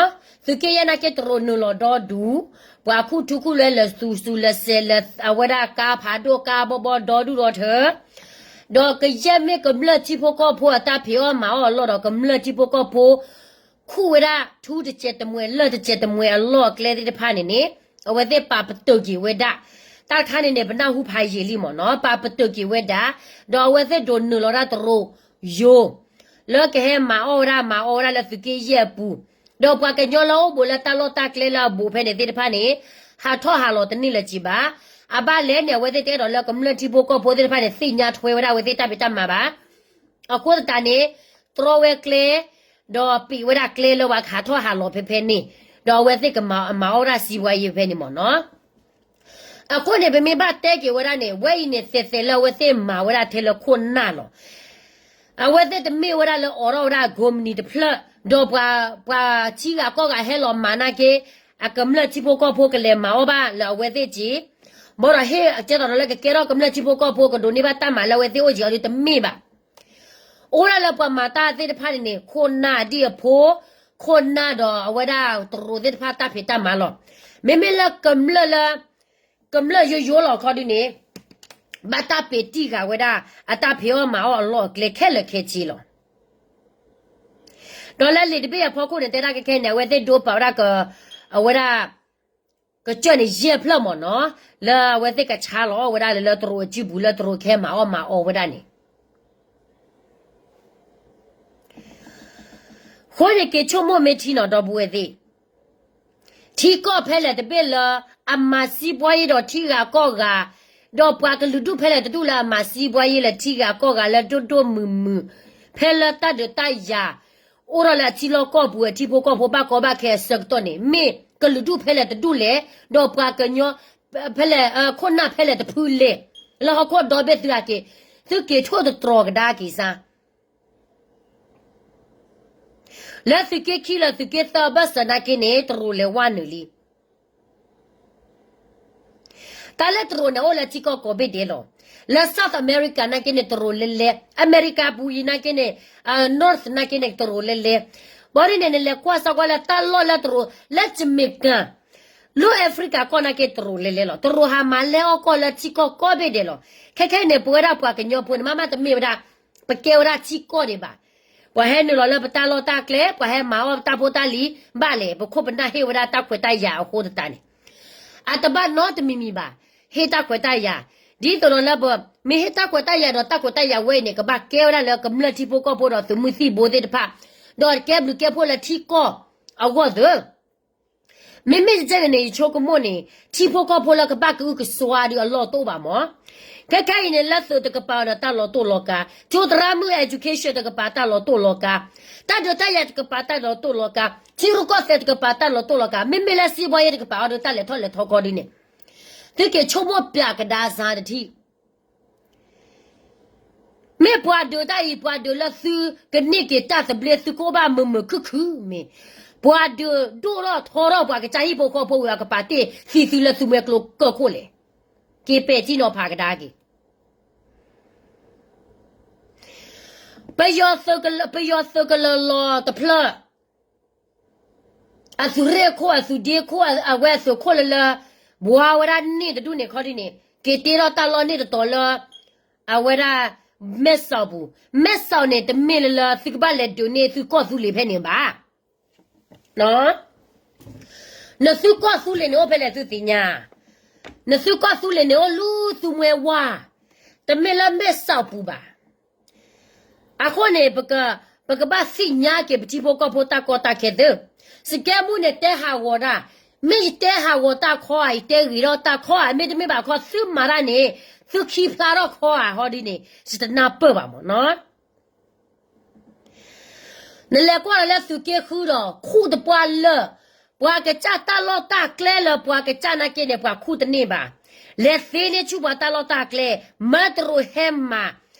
း, သုးက့ယဲၢ်နာ်က့တရူးနုာ်လီၤဒီဒူၣ်, ပှၤခူၣ်ထူခူၣ်လွဲလၢသူၣ်စူၤလၢစဲးလၢအဝဲဒၣ်ကါဖးဒိၣ်ကါဘီဘီဒီဒူၣ်ဒီထၢ, ဒီးကယဲၢ်မ့ၢ်ကမျၢၢ်ထံဖိကီၢ်ဖိအတၢ်ဖံးအီၣ်မၤအီၣ်အလီၢ်ဒီး ကမျၢၢ်ထံဖိကီၢ်ဖိ ခူၣ်ဝဲဒၣ်ထူတစဲးတမှဲးလၢၢ်တစဲးတမှဲးအလီၢ်အကျဲသ့ၣ်တဖၣ်န့ၣ်န့ၣ် အဝဲသ့ၣ်ပာ်ပတုာ်က့ၤဝဲဒၣ်, တၢ်တခါန့ၣ်န့ၣ် ပနၢ်ဟူဖးယံာ်လံမ့ၢ်နီၤ, ပာ်ပတုာ်က့ၤဝဲဒၣ်, ဒီးအဝဲသ့ၣ်ဒိးနုာ်လီၤဒၣ်တရူးယိၤ လၢကဟဲမၤအီၣ်ဝဲဒၣ်မၤအီၣ်ဝဲဒၣ်လၢသုးက့ယဲၢ်အပူၤ, ဒီးပှၤကညီလၢအိၣ်ဘူးလၢတၢ်လီၢ်တၢ်ကျဲလၢအဘူးဖဲန့ၣ်သ့ၣ်တဖၣ်န့ၣ် ဟးထီၣ်ဟးလီၤတန့ၢ်လၢၤက့ၤဘၣ်. အဘၣ်လဲၣ်န့ၣ် အဝဲသ့ၣ်တအဲၣ်ဒိးလၢကမျၢၢ်ထံဖိကီၢ်ဖိသ့ၣ်တဖၣ်န့ၣ် သ့ၣ်ညါထွဲဝဲဒၣ်အဝဲသ့ၣ်တၢ်ဖံးတၢ်မၤဘၣ်. အဃိသတးန့ၣ် တြီဝဲကျဲ ဒီးပံးဝဲဒၣ်ကျဲလၢပှၤကဟးထီၣ်ဟးလီၤဖဲဖဲန့ၣ်, ဒီးအဝဲသ့ၣ်ကမၤအီၣ်ဒၣ်စံးဝဲအံၤဖဲန့ၣ်မ့ၢ်နီၤ. အဃိန့ၣ် ပမ့ၢ်ဘၣ်တဲက့ၤဝဲဒၣ်န့ၣ် ဝဲအံၤန့ၣ် သဲးသဲးလၢအဝဲသ့ၣ်မၤဝဲဒၣ်ထဲလၢခိၣ်နၢ်လီၤ. အဝဲသ့ၣ်တမ့ၢ်ဝဲဒၣ်လၢအိးထီၣ်ဝဲဒၣ်ကိးမုၢ်နံၤတဖျၢၣ်, ဒီးပှၤ, ပှၤထံဂၤကီၢ်ဂၤဟဲလီၤမၤနာ်က့, အကမျၢၢ်ထံဖိကီၢ်ဖိကလဲၤမၤအီၣ်ဘၣ်လၢအဝဲသ့ၣ်က့ၤ, ဘၣ်ဒီးဟ့ၣ်ကဲထီၣ်ဒီးလၢကကဲထီၣ်ကမျၢၢ်ထံဖိကီၢ်ဖိကဒိးန့ၢ်ဘၣ်တၢ်မၤလၢအဝဲသ့ၣ်အိၣ်က့ၤအီၤဒီးတမ့ၢ်ဘၣ်. အိၣ်ဒၣ်လၢပှၤမၤတၢ်သ့ၣ်တဖၣ်န့ၣ်န့ၣ် ခိၣ်နၢ်ဒ်အဖိ, ခိၣ်နၢ်ဒီးအဝဲဒၣ်တရူးသ့ၣ်တဖၣ်တၢ်ဖံးတၢ်မၤလီၤ. မ့မ့ၢ်လၢကမျၢၢ်လၢ ကမျၢၢ်ယိယိလီၤခီဒုန့ၣ် ဘၣ်တၢ်ပ့ၤတံၢ်ဃာ်ဝဲဒၣ် အတၢ်ဖံးအီၣ်မၤအီၣ်အလီၢ်အကျဲခဲလၢာ်ခဲဆ့လီၤ. ဒီးလၢလံာ်တဘ့ၣ်အဖီခိၣ်န့ၣ် တဲဒၣ်ခဲခဲန့ၣ် အဝဲသ့ၣ်ဒိပာ်ဝဲဒၣ် အဝဲဒၣ် ကစၢၢ်န့ၣ်ယဲၢ်ဖျၢၣ်မ့ၢ်နီၤ, လၢအဝဲသ့ၣ်ကဆါလီၤဝဲဒၣ်လၢ လၢတရူးအစုပူၤ လၢတရူးကဟဲမၤအီၣ်မၤအီဝဲဒၣ်န့ၣ် အဃိန့ၣ်က့ၤဆိကမိၣ်မ့ၢ်ထံနီၤ ဒီပုၢ်ဝဲၢ်သ့ၣ်, ထံကီၢ်ဖဲလဲၣ်တဘ့ၣ်လၢ အမၤစံးဘှါယ့ဒီးထံဂၤကီၢ်ဂၤ, ဒီးပှၤကလုာ်ဒူၣ်ဖဲလဲၣ်တဒူၣ်လၢအမၤစံးဘှါယ့လၢထံဂၤကီၢ်ဂၤလၢဒိၣ်ဒိၣ်မုၢ်မုၢ်, ဖဲလၢတၢ်ဒုးတၢ်ယၤ အိၣ်ထီၣ်လၢအထံလီၢ်ကီၢ်ပူၤ အထံဖိကီၢ်ဖိဘၣ်ကီဘၣ်ခဲအဆၢကတီၢ်န့ၣ် မ့ၢ်ကလုာ်ဒူၣ်ဖဲလဲၣ်တဒူၣ်လဲၣ်, ဒီးပှၤကညီ ဖဲလဲၣ် ခိၣ်နၢ်ဖဲလဲၣ်တဖုလဲၣ်, လၢဟီၣ်ခိၣ်ဒီဘ့ၣ်သုဟဲက့ၤ, သုက့ၤထိၣ်သတြီၤကဒါက့ၤစါ လၢသုးက့ခံလၢသုးက့သၢဘၢၣ်စၢၤနာ်က့န့ၣ် တရူးလဲၤဝါနုာ်လံ. တၢ်လၢတရူးန့ၣ်အိၣ်လၢထံကီၢ်ကိးဘ့ၣ်ဒဲးလီၤ. လၢ South America နာ်က့န့ၣ် တရူးလဲၤလဲၤ, အမဲရကၤပူၤအံၤနာ်က့န့ၣ် North နာ်က့န့ၣ် တရူးလဲၤလဲၤ. ဘၣ်ဒ်န့ၣ် နလဲၤကွၢ်စၢ်ကွၢ်လၢတၢ်လီၢ်လၢတရူး လၢ Jamaica လၢ Africa ကီၢ်နာ်က့တရူးလဲၤလဲၤလီၤ. တရူးဟးမၤလဲအီၣ်ကီၢ်လၢထံကီၢ်ကိးဘ့ၣ်ဒဲးလီၤ. ခဲခဲအံၤန့ၣ် ပဝဲဒၣ်ပှၤကညီဖိန့ၣ် မ့မ့ၢ်တမ့ၢ်ဝဲဒၣ် ပကဲဝဲဒၣ်ထံကီၢ်ဒံးဘၣ်. ပှၤဟဲနုာ်လီၤလၢပတၢ်လီၢ်တၢ်ကျဲ, ပှၤဟဲမၤအီၣ်တၢ်ဖိတၢ်လံၤဘၣ်လဲၣ်, ပခိၣ်ပနၢ်ဟ့ၣ်ဝဲဒၣ်တၢ်ခွဲးတၢ်ယာ်အဃိသတးန့ၣ် အတဘၣ်နီတမံၤမံၤဘၣ်, ဟ့ၣ်တၢ်ခွဲးတၢ်ယာ်, ဒ်သိးဒီးလၢပမ့ၢ်ဟ့ၣ်တၢ်ခွဲးတၢ်ယာ်ဒီး တၢ်ခွဲးတၢ်ယာ်ဝဲအံၤန့ၣ် ကဘၣ်ကဲဝဲဒၣ်လၢကမျၢၢ်ထံဖိကီၢ်ဖိဒီးသုးမုၢ်သံၣ်ဘိသ့ၣ်တဖၣ်, ဒီးကဲဘျုးကဲဖှိၣ်လၢထံကီၢ်အဂီၢ်သ့. မ့မ့ၢ်တကဲန့ၣ်န့ၣ် ယဆိကမိၣ်န့ၣ် ထံဖိကီၢ်ဖိလၢကဘၣ်ကအုကစွါဒီးအလီၢ်တအိၣ်ဘၣ်မး. ခဲခဲအံၤန့ၣ် လၢသုးတကပၤဒီးတၢ်လီၤတိၢ်လီၤကါ, ကၠိသရၣ်မုၣ် education တကပၤတၢ်လီၤတိၢ်လီၤကါ, တၢ်ဒုးတၢ်ယၤတကပၤတၢ်လီၤတိၢ်လီၤကါ, ထံရူၢ်ကီၢ်သဲးတကပၤတၢ်လီၤတိၢ်လီၤကါ, မ့မ့ၢ်လၢစံးဘှါယ့တကပၤအီၤဒီးတၢ်လဲၤထီၣ်လဲၤထီခီဒ်န့ၣ် သုက့ၤဆိကမိၣ်ပၠးကဒါစါတထံၣ် မ့ၢ်ပှၤဒုးတၢ်အံၤ ပှၤဒုးလၢသုကန့ၢ်က့ၤတၢ်သဘျ့ သုကအိၣ်ဘၣ်မုာ်မုာ်ခုၣ်ခုၣ်မ့ၢ်, ပှၤဒုးဒိၣ်ထီၣ်ထီထီၣ်ပှၤကစၢ်ဟံၣ်ဖိဃီဖိဝံၤ အကပာ်တ့ၢ်သံသုလၢသုမှဲကျိကၢၢ်ခိၣ်လဲၣ်. က့ၤပဲာ်ထံနီၤဖးကဒါက့ၤ ပယီၤသုးကလၢၤလီၤတဖျၢၣ် အသုးရ့ၣ်ခိၣ် အသုးဒ့ခိၣ် အဝဲအသုးခိၣ်လၢလၢ ဘှါဝဲဒၣ်န့ၣ်တဒူၣ်န့ၣ်ခီဒ်န့ၣ် က့ၤတ့ထီၣ်တၢ်လီၢ်န့ၣ်တတီၤလၢ အဝဲဒၣ် မဲၢ်စီးပူၤ, မဲၢ်စီးန့ၣ် တမ့ၢ်လၢလၢသုကဘၣ်လဲၤဒုးန့ၢ်သုကီၢ်သူလ့ၤဖဲန့ၣ်ဘၣ်. နသုကီၢ်သူလ့ၤန့ၣ်အိၣ်ဖဲလဲၣ်သုသ့ၣ်ညါ, နသုကီၢ်သူလ့ၤန့ၣ်အိၣ်လၢသူမှဲဝါ, တမ့ၢ်လၢမဲၢ်စီးပူၤဘၣ်. အဃိန့ၣ် ပကဘၣ်သ့ၣ်ညါက့ၤ ပထံဖိကီၢ်ဖိတၢ်ကီတၢ်ခဲသ့, စကဲမူန့ၣ်တဲဟးဂီၤတၢ်, မ့ၢ်ယတဲဟးဂီၤတၢ်ခီဧါ ယတဲဂ့ၤထီၣ်တၢ်ခီဧါ မ့တမ့ၢ်ဘၣ်ခီ သုမၤတၢ်န့ၣ် သုခံဖျါထီၣ်ခီဧါ ဟီဒ်န့ၣ် ယတနၢ်ပၢၢ်ဘၣ်မ့ၢ်နီၤ. နလဲၤကွၢ်လီၤလၢသုးက့ဃုဒီး ခူၣ်တပှၢ်လၢာ်, ပှၤကစၢ်တၢ်လီၢ်တၢ်ကျဲလၢပှၤကစၢ်နာ်က့န့ၣ် ပှၤခူၣ်တန့ၢ်ဘၣ်. လဲၤသ့န့ၢ်ဆူပှၤတၢ်လီၢ်တၢ်ကျဲ, မၢတရူးဟဲမၤ,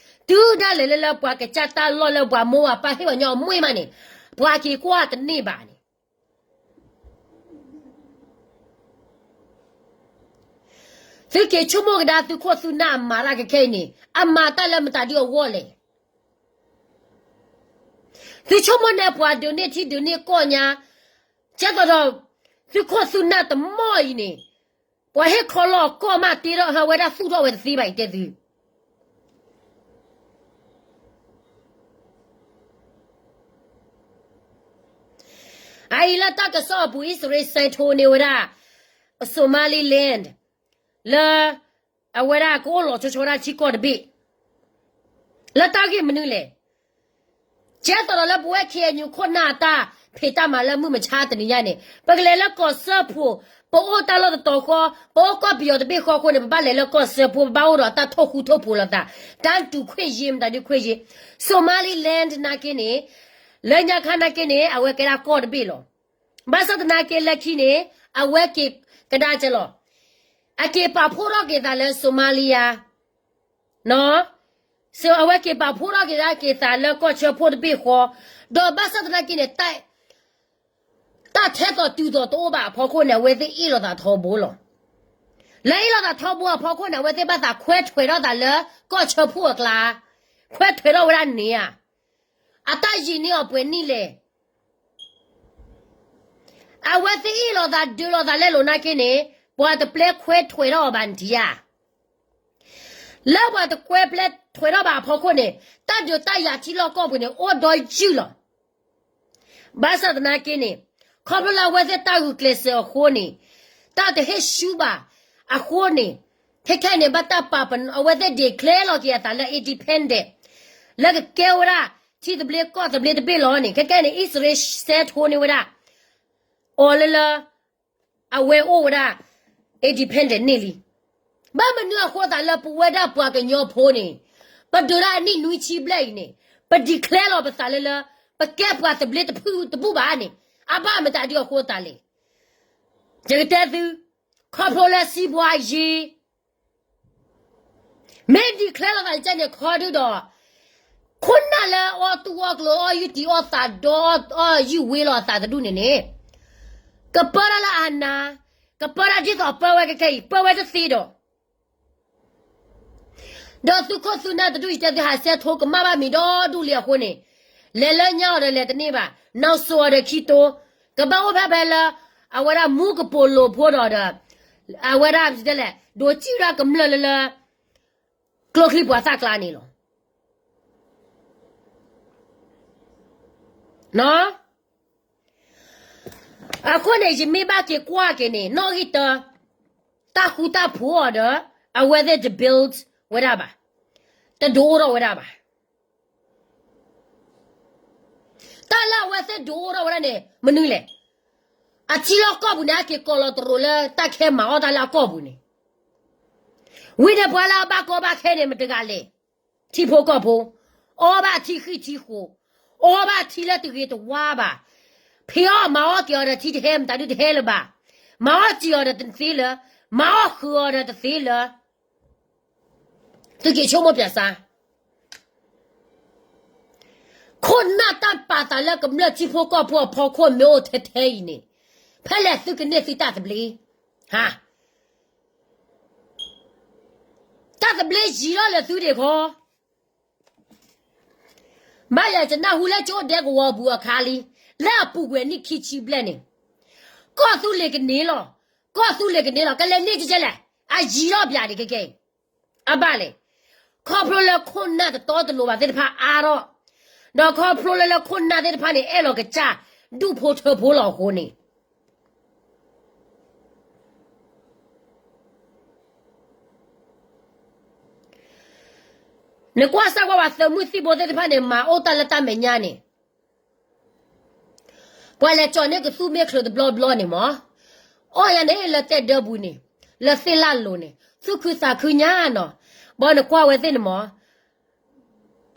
တုၤဒၣ်လဲာ်လၢလၢပှၤကစၢ်တၢ်လီၢ်လၢပှၤမိၢ်ပၢ်ဟ့ၣ်ပှၤညီအမွ့ၢ်မးန့ၣ်, ပှၤက့ၤကွၢ်တန့ၢ်ဘၣ်န့ၣ် သုက့ၤဆိကမိၣ်ကဒါသုခိၣ်သုနၢ်အမၤတၢ်ကခဲအံၤန့ၣ် အမၤတၢ်လၢမတၤဒ်အဂီၢ်လဲၣ်. သုဆိကမိၣ်န့ၣ် ပှၤဒုးန့ၢ်ထံဒုးန့ၢ်ကီၢ်ညါ, ကဲသိးဒီး သုခိၣ်သုနၢ်တမီၢ်အံၤန့ၣ် ပှၤဟ့ၣ်ခီလီၤကီၢ်မးတ့ထီၣ်ဟးဝဲဒၣ်သူၣ်ထီၣ်ဝဲတသ့ဘၣ်အံၤတဲသု အအံၤလၢတၢ်ကစီၣ်အပူၤ အံၣ်စရ့လးစဲးထိန့ၢ်ဝဲဒၣ် Somaliland လၢ အဝဲဒၣ်ကအိၣ်လီၤဆီဆီဝဲဒၣ်ထံကီၢ်တဘ့ၣ် လၢတၢ်ဂ့ၢ်မနုၤလဲၣ်. ကဲသိးဒီးလၢပဝဲ ခ့ၣ်အဲၣ်ယူၣ် ခိၣ်နၢ်အတၢ်ဖံးတၢ်မၤလၢမုၢ်မဆါတနံၤညါန့ၣ် ပကလဲၤလၢကီၢ်စၢဖှိၣ်, ပအိၣ်တၢ်လီၢ်တတီၤဃီ, ပအိၣ်ကီၢ်ပယီၤတဘ့ၣ်ဃီအဃိန့ၣ် ပဘၣ်လဲၤလၢကီၢ်စၢဖှိၣ် ပဘၣ်အိၣ်ဒီးတၢ်ထိၣ်ဃူထိၣ်ဖိးလိာ်သး, တၢ်တူၢ်ခွင့်ရေး မတၤဒုခွင့်ရေး, Somaliland နာ်က့န့ၣ် လၢညါခါနာ်က့န့ၣ် အဝဲကဲဒၣ်ကီၢ်တဘ့ၣ်လီၤ. ဘၣ်ဆၣ်သနာ်က့လၢခံန့ၣ် အဝဲက့ၤကဒါက့ၤလီၤ. အက့ၤပာ်ဖှိၣ်ထီၣ်က့ၤသးလၢ Somalia နီၤ, အဝဲက့ၤပာ်ဖှိၣ်ထီၣ်က့ၤဒၣ်က့ၤသးလၢကီၢ်စၢဖှိၣ်တဘ့ၣ်ဃီ, ဒီးဘၣ်ဆၣ်သနာ်က့န့ၣ် တၢ်ထဲသိးတုၤသိးတအိၣ်ဘၣ်အဖီခိၣ်န့ၣ် အဝဲသ့ၣ်အ့ၣ်လိာ်သးထီဘိလီၤ. လၢအ့ၣ်လိာ်သးထီဘိအဖီခိၣ်န့ၣ် အဝဲသ့ၣ်ဘၣ်သးခွဲးထွဲးထီၣ်သးလၢကီၢ်စၢဖှိၣ်အကျါ, ခွဲးထွဲးထီၣ်ဝဲဒၣ်န့ၣ်ဧါ. အတၢ်ယံာ်န့ၢ်အီၤပှဲၤနံၣ်လဲၣ်. အဝဲသ့ၣ်အ့ၣ်လိာ်သးဒုးလိာ်သးလဲလိာ်နာ်က့န့ၣ်, ပှၤတပျဲခွဲးထွဲးထီၣ်အီၤဘၣ်နထံၣ်ဧါ. လၢပှၤတကွဲးပျဲထွဲးထီၣ်ဘၣ်အဖီခိၣ်န့ၣ်, တၢ်ဒုးတၢ်ယၤထံလီၢ်ကီၢ်ပူၤန့ၣ် အိၣ်ဒီးယုၢ်လီၤ. ဘၣ်ဆၣ်သနာ်က့န့ၣ်, ခီဖျိလၢအဝဲသ့ၣ်တၢ်ဂုာ်ကျဲးစၢးအဃိန့ၣ်, တၢ်တဟ့ၣ်ဆူၣ်ဘၣ်အဃိန့ၣ်, ခဲခဲန့ၣ် ဘၣ်တၢ်ပာ်ပနီၣ် အဝဲသ့ၣ် declare လီၤက့ၤအသးလၢ independent လၢကကဲဝဲဒၣ် ထံသဘျ့ကီၢ်သဘျ့တဘ့ၣ်လီၤန့ၣ်, ခဲခဲန့ၣ် အံၣ်စရ့လးစဲးထိန့ၢ်ဝဲဒၣ် အီၤလၢလၢ အဝဲအိၣ်ဝဲဒၣ် independent န့ၣ်လံ. ဘၣ်မနုၤအဃိသးလၢပဝဲဒၣ်ပှၤကညီဖိန့ၣ်, ပဒုးဒၣ်အနံၣ်နွံဆံဘျဲၣ်အံၤန့ၣ်, ပ declare လီၤပသးလၢလၢ ပကဲပှၤသဘျ့တဖုတဘူၣ်ဘၣ်န့ၣ်, အဘၣ်မတၤဒုအဃိသးလဲၣ်. ယကတဲသု, ခီဖျိလၢစံးဘှါယ့ မ့ၢ် declare လီၤသးန့ၣ် ခီဒုဒီး ခိၣ်နၢ်လၢအီၣ်တူၢ်အီၣ်ကျိၤ အီၣ်ယုၢ်တံၤအီၣ်သးဒီ အီၣ်ယုၢ်ဝ့လီၤအသးတဒူၣ်န့ၣ်န့ၣ်, ကပၢတၢ်လၢအနၢ်, ကပၢတၢ်ဒ်သိးပၢဝဲခဲခဲအံၤ ပၢဝဲတသ့ဒီး ဒီးသုခိၣ်သုနၢ်တဒူၣ်အံၤ တဲသုဟးဆဲးထိကမၣ်ဘၣ်မံၤဒီဒူၣ်လံအဃိန့ၣ်, လဲၤလၢညါအီၤဒီးလဲၤတန့ၢ်ဘၣ်, နီၢ်စိၤအီၤဒီးခံတိ, ကဘၣ်အိၣ်ဖဲဖဲလၢ အဝဲဒၣ်မူကပိာ်လိၤဖိဒီးဒီး အဝဲဒၣ်လဲၣ် ဒိးစံၣ်ဒၣ်ကမျၢၢ်လၢလၢ ကျိချံမျိာ်သၣ်ကျါန့ၣ်လီၤ. အဃိန့ၣ် ယမ့ၢ်ဘၣ်က့ၤကွၢ်က့ၤန့ၣ် နီၣ်ဂံၢ်တၢ, တၢ်ဃူတၢ်ဖိးအီၤဒီး အဝဲသ့ၣ်တ build ဝဲဒၣ်ဘၣ်, တဒုးအိၣ်ထီၣ်ဝဲဒၣ်ဘၣ်. တၢ်လၢအဝဲသ့ၣ်ဒုးအိၣ်ထီၣ်ဝဲဒၣ်န့ၣ် မနုၤလဲၣ်. အထံလီၢ်ကီၢ်ပူၤန့ၣ် အက့ၤကိးလီၤတရိးလၢတၢ်ခဲမၤအီၣ်တၢ်လၢအကီၢ်ပူၤန့ၣ်, ဝံၤန့ၣ်ပှၤလၢအဘၣ်ကီဘၣ်ခဲန့ၣ် မတဂၤလဲၣ်. ထံဖိကီၢ်ဖိ, အီၣ်ဘၣ်ထံဃံထံဃိး, အီၣ်ဘၣ်ထံလၢတဂ့ၤတဝါဘၣ်, ဖံးအီၣ်မၤအီၣ်က့ၤအီၤဒီးထံတဟဲ မတၤဒုတဟဲလၢၤဘၣ်, မၤအီၣ်စံာ်အီၤဒီးတသ့လၢၤ, မၤအီၣ်ဃုာ်အီၤဒီးတသ့လၢၤ. သုက့ၤဆိကမိၣ်ပၠးစါ, ခိၣ်နၢ်တၢ်ပာ်သးလၢကမျၢၢ်ထံဖိကီၢ်ဖိအဖီခိၣ်မ့ၢ်အိၣ်ထဲထဲအံၤန့ၣ်, ဖဲလဲၣ်သုကန့ၢ်သုတၢ်သဘျ့, ဟါ တၢ်သဘျ့ယံၤထီၣ်လၢသုဒံးခီ, ဘၣ်ယၤယနၢ်ဟူလၢကၠိဒဲကဝီၤပူၤအခါလံ, လၢအပူၤကွံာ်နံၣ်ခံဆံဘျဲၣ်န့ၣ်, ကီၢ်သူလ့ၤကန့ၢ်လီၤ, ကီၢ်သူလ့ၤကန့ၢ်လီၤ ကလဲၤန့ၢ်ကကဲလဲၣ်, အယံၤထီၣ်ပၠးဒံးခဲကဲအံၤ, အဘၣ်လဲၣ်, ခီဖျိလၢခိၣ်နၢ်တတီတလိၤဘၣ်သ့ၣ်တဖၣ်အါထီၣ်, ဒီးခီဖျိလၢလၢခိၣ်နၢ်သ့ၣ်တဖၣ်န့ၣ် အဲၣ်လီၤကစၢ်ဒူၣ်ဖိထၢဖိလီၤအဃိန့ၣ် နကွၢ်စၢ်ကွၢ်ဝဲသုးမုၢ်သံၣ်ဘိသ့ၣ်တဖၣ်န့ၣ် မၤအိၣ်တၢ်လၢတၢ်မဲာ်ညါန့ၣ်, ပှၤလဲၤကၠီၤန့ၢ်ကသူၣ်မ့ၢ်ချၢတဘျီဘျီန့ၣ်မး, အီၣ်ယၤန့ၣ်လၢတဲဒၢပူၤန့ၣ်, လၢသ့ၣ်လၣ်လိၤန့ၣ် သူၣ်ခုသးခုညါနီၤ, ဘၣ်နကွၢ်ဝဲသ့ၣ်န့ၣ်မး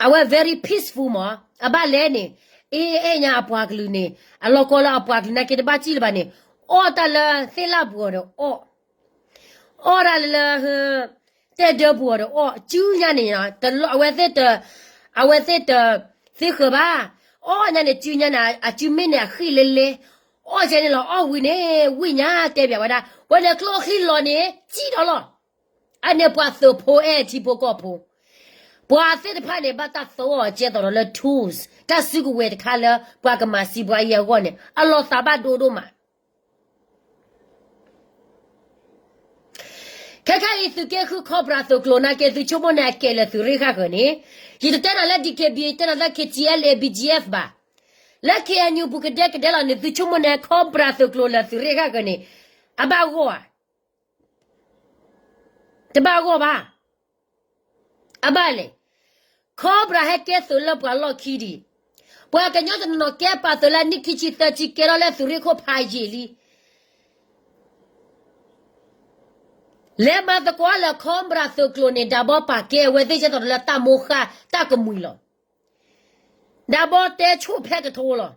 အဝဲ very peaceful မး, အဘၣ်လဲၣ်န့ၣ်, အ့ၣ်အဲၣ်ညါအပှၤကလုာ်န့ၣ်, အလီၢ်ကီလၢအပှၤကလုာ်နာ်က့တဘၣ်စံၣ်လၢၤဘၣ်န့ၣ်, အီၣ်တၢ်လၢသ့ၣ်လၣ်ပူၤအီၤဒီးအီၣ်, အီၣ်တၢ်လၢ တဲဒၢပူၤအီၤဒီးအီၣ်, စုညါန့ၣ်, အဝဲသ့ၣ်တ, အဝဲသ့ၣ်တသ့ဃၢၤဘၣ်, အီၣ်ညါန့ၣ် စုညါန့ၣ် အစုမ့ၢ်န့ၣ်အဃံၣ်လဲလဲ, အီၣ်ကဲန့ၣ်လီၤ အီၣ်ဝံၤန့ၣ် ဝံၣ်ညါတဲပၠးဝဲဒၣ်, ဝဲန့ၣ်ကျိချံလီၤန့ၣ် စံၣ်ဒီးလီၤ အန့ၣ်ပှၤသုးဖိအဲၣ်ထံဖိကီၢ်ဖိ, ပှၤသ့ၣ်တဖၣ်န့ၣ် ဘၣ်တၢ်သီအီၤကဲသိးဒီးလၢ tools တၢ်စုကဝဲၤတခါလၢ ပှၤကမၤစံးပှၤအံၤအဂီၢ်န့ၣ် အလီၤသးဘၣ်ဒိဒိၣ်မး. ခဲခါအံၤ သုးက့ဃု Cobra သုးကျိၤနာ်က့ သုဆိကမိၣ်န့ၣ် အကဲလၢသုးရ့ၣ်ဃၣ်ဃၢၤန့ၣ်, ယတတဲနၤလၢ DKBA တဲနၤလၢ KTLA BGF ဘၣ်. လၢ KNU ပူၤကဒဲကဒဲလီၤန့ၣ် သုဆိကမိၣ်န့ၣ် Cobra သုးကျိၤလၢသုးရ့ၣ်ဃၣ်ဃၢၤန့ၣ် အဘၣ်ဂီၢ်ဧါ. တဘၣ်ဂီၢ်ဘၣ်. အဘၣ်လဲၣ်. Cobra ဟဲကဲသုးလၢပှၤလီၢ်ခံဒံး. ပှၤကညီတနီၤနီၤကဲပာ်သုးလၢနံၣ်ခံဆံသၢဆံကဲထီၣ်လၢသုးရ့ၣ်ခိၣ်ဖးယံာ်လံ. လဲၤမၤသကိးလၢ Cobra သုးကျိၤန့ၣ် ဒၣ်ဘီပာ်ကဲအဝဲသ့ၣ်ကဲသိးဒီးလၢတၢ်မိၢ်ဃၢ်တၢ်ကမှံၤလီၤ. ဒၣ်ဘီတဲဆိၣ်ဖဲကထိလီၤ.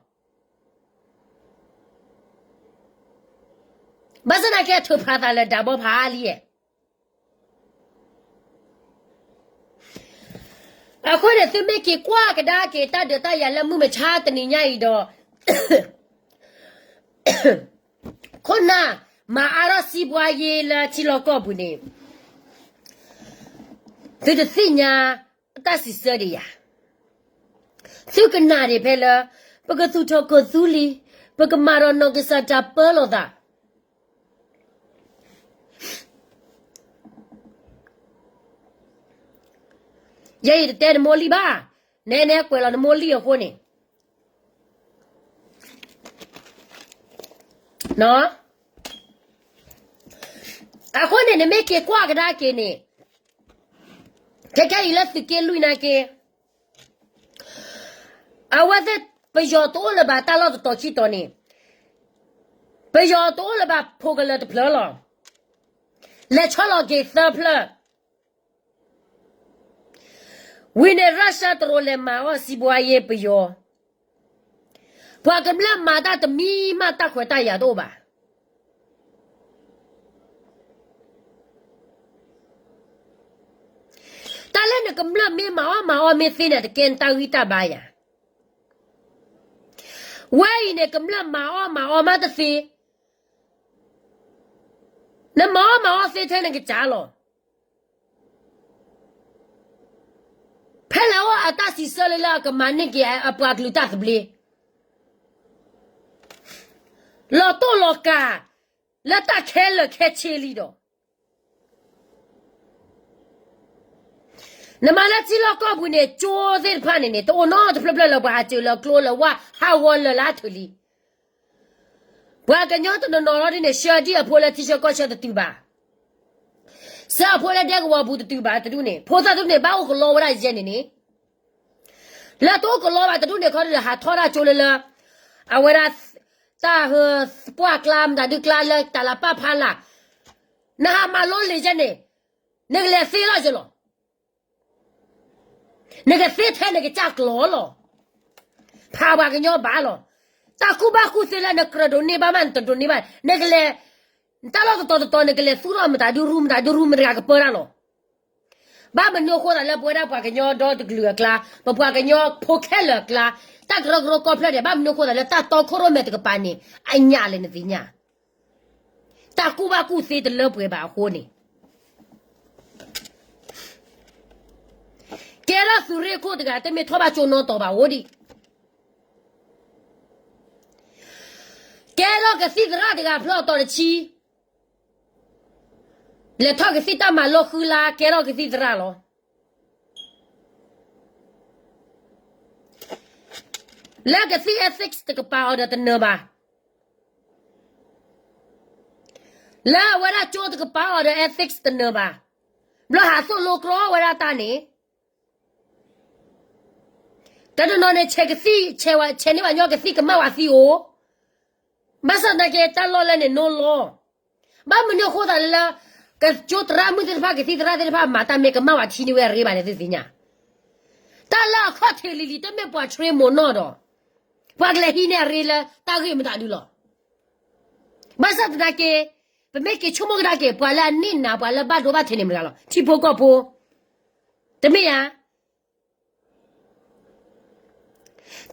ဘၣ်ဆၣ်သနာ်က့ ထုးဖးသးလၢဒၣ်ဘီဖးအါလံဧါ. အဃိန့ၣ် သုမ့ၢ်က့ၤကွၢ်ကဒါက့ၤတၢ်ဒုးတၢ်ယၤလၢမုၢ်မဆါတနံၤညါအံၤဒီး ခိၣ်နၢ်မၤအါထီၣ်စံးပှၤယ့လၢထံလီၢ်ကီၢ်ပူၤန့ၣ် သုတသ့ၣ်ညါတၢ်စံးဆၢဒံးယၤ. သုကနၣ်ဒံးဖဲလၢ ပကသူၣ်ထီၣ်ကီၢ်သူလ့ၤ, ပကမၤဒီးနီၢ်ကစၢ်တၢ်ပၢလီၤသး. ယဲယတတဲနမိၢ်လံၢ်ဘၣ်, နဲနဲကွဲးလီၤနမိၢ်လံၢ်အဃိန့ၣ်, အဃိန့ၣ် နမ့ၢ်က့ၤကွၢ်ကဒါက့ၤန့ၣ်, ခဲခဲအံၤလၢသုးက့လွံၢ်နာ်က့ၤ အဝဲသ့ၣ်ပယီၤတအိၣ်လၢၤဘၣ်တၢ်လီၢ်တတီၤခံတီၤန့ၣ်, ပယီၤတအိၣ်လၢၤဘၣ်ဖိကလၢၤတဖျၢၣ်လီၤ. လဲၤဆီလီၤက့ၤသၢဖျၢၣ်, ဝံၤန့ၣ် ရၢၡါတရိးလဲၤမၤအီၣ်စံးဘှါယ့ပယီၤ, ပှၤကမျၢၢ်မၤတၢ်တမံၤမး တၢ်ခွဲးတၢ်ယာ်တအိၣ်ဘၣ်. တၢ်လၢနကမျၢၢ်မ့ၢ်မၤအီၣ်မၤအီမ့ၢ်သ့န့ၣ် တကဲနတၢ်ဂံၢ်တၢ်ဘါယၤ. ဝဲအံၤန့ၣ် ကမျၢၢ်မၤအီၣ်မၤအီမးတသ့, နမၤအီၣ်မၤအီသ့ထဲနကစၢ်လီၤ. ဖဲလဲၣ်အိၣ်အတၢ်စံးဆၢလၢလၢအကမၤန့ၢ်က့ၤအပှၤကလုာ်တၢ်သဘျ့, လီၤတိၢ်လီၤကၤ လၢတၢ်ခဲလၢာ်ခဲဆ့လံဒီး, နမၤလၢထံလီၢ်ကီၢ်ပူၤန့ၣ် ကၠိသ့ၣ်တဖၣ်န့ၣ်န့ၣ် တအိၣ်နီတဖျၢၣ်ဖျၢၣ်လၢပှၤဟးစၢၤလၢကျိလၢဝၢ်ဟးဂီၤလၢာ်လၢအထၢၣ်လံ. ပှၤကညီတနီၤနီၤလီၤဒ်န့ၣ် ဆှၢဒံၣ်အဖိလၢထံဆၢကီၢ်ဆၢတတုၤဘၣ်, ဆှၢအဖိလၢဒဲကဝီၤပူၤတတုၤဘၣ်တဒူၣ်န့ၣ် ဖိသၣ်တဒူၣ်န့ၣ်ဘၣ်အိၣ်ကလီဝဲဒၣ်ယဲန့ၣ်န့ၣ်, လၢတအိၣ်ကလီဘၣ်တဒူၣ်န့ၣ်ခီဒီး ဟးထီၣ်ဒၣ်ကၠိလၢလၢ အဝဲဒၣ် တၢ်ဟၢ ပှၢ်ကျါ မတၤဒုကျါလၢတၢ်လၢပၢ်ဖးလၢ်, နဟးမၤလိလံာ်ယဲန့ၣ်, နကလဲၤသ့လီၤယဲလီၤ. နကသ့ထဲနကစၢ်ကျိာ်လီၤ. ဖးပှၤကညီဘၣ်လီၤ. တၢ်ကူၣ်ဘၣ်ကူၣ်သ့လၢနကြၢးဒိးန့ၢ်ဘၣ်မး နတဒိးန့ၢ်ဘၣ်, နကလဲၤ, တၢ်လီၢ်တတီၤတတီၤ နကလဲၤသူၣ်ထီၣ်မတၤဒုရူ မတၤဒုရူ မတၤတဂၤကပၢတၢ်လီၤ. ဘၣ်မနုၤအဃိသတးလၢပဝဲဒၣ်ပှၤကညီဒီတကလုာ်အကျါ, ပပှၤကညီဖိခဲလၢာ်အကျါ, တၢ်ကရၢကရိကီၢ်ဖျၢၣ်န့ၣ် ဘၣ်မနုၤအဃိသတးလၢတၢ်တီခိၣ်ရိၣ်မဲာ်တကပၤန့ၣ် အညၣ်လဲၣ်နသ့ၣ်ညါ တၢ်ကူၣ်ဘၣ်ကူၣ်သ့တလၢပှဲၤဘၣ်အဃိန့ၣ်, ကဲထီၣ်သုးရ့ၣ်ခိၣ်တဂၤ တမ့ၢ်ထီၣ်ဘၣ်ကၠိနီတီၤဘၣ်အိၣ်ဒံး, ကဲထီၣ်ကသံၣ်သရၣ်တဂၤဖျၢၣ်အတီၤတဆံ, လဲၤထီၣ်ကသံၣ်တၢ်မၤလိဃုလါ ကဲထီၣ်ကသံၣ်သရၣ်လီၤ. လၢကသံၣ် ethics တကပၤအီၤဒီးတနၢၤဘၣ်, လၢအဝဲဒၣ်ကၠိတကပၤအီၤဒီး ethics တနၢၤဘၣ်, ဘျီဟးသိၣ်လိကြီဝဲဒၣ်တၢ်န့ၣ်, တနီၤနီၤန့ၣ် ဆဲးကသံၣ်, ဆဲးန့ၢ်ပှၤကညီကသံၣ်ကမၣ်ဝဲသံအိၣ်, ဘၣ်ဆၣ်သနာ်က့ တၢ်လီၢ်လၢန့ၣ်နီၤလီၤ. ဘၣ်မနုၤအဃိသတးလၢ ကၠိသရၣ်မုၣ်သ့ၣ်တဖၣ် ကသံၣ်သရၣ်သ့ၣ်တဖၣ် မၤတၢ်မ့ၢ်ကမၣ်ဝဲထံန့ၢ်ဝဲအရ့ဘၣ်န့ၣ် သုသ့ၣ်ညါ, တၢ်လၢအခီၣ်ထံးလံၤလံၤ တမ့ၢ်ပှၤ train မိၢ်နီၢ်ဒီး ပှၤကလဲၤဟံးန့ၢ်အရ့လၢတၢ်ဂ့ၢ်မတၤဒုလီၤ. ဘၣ်ဆၣ်သနာ်က့ ပမ့ၢ်က့ၤဆိကမိၣ်ကဒါက့ၤ ပှၤလၢအန့ၢ်နၤ ပှၤလၢဘၣ်ဒိဘၣ်ထံးန့ၣ်မတၤတဂၤလီၤ, ထံဖိကီၢ်ဖိ, တမ့ၢ်ဧါ.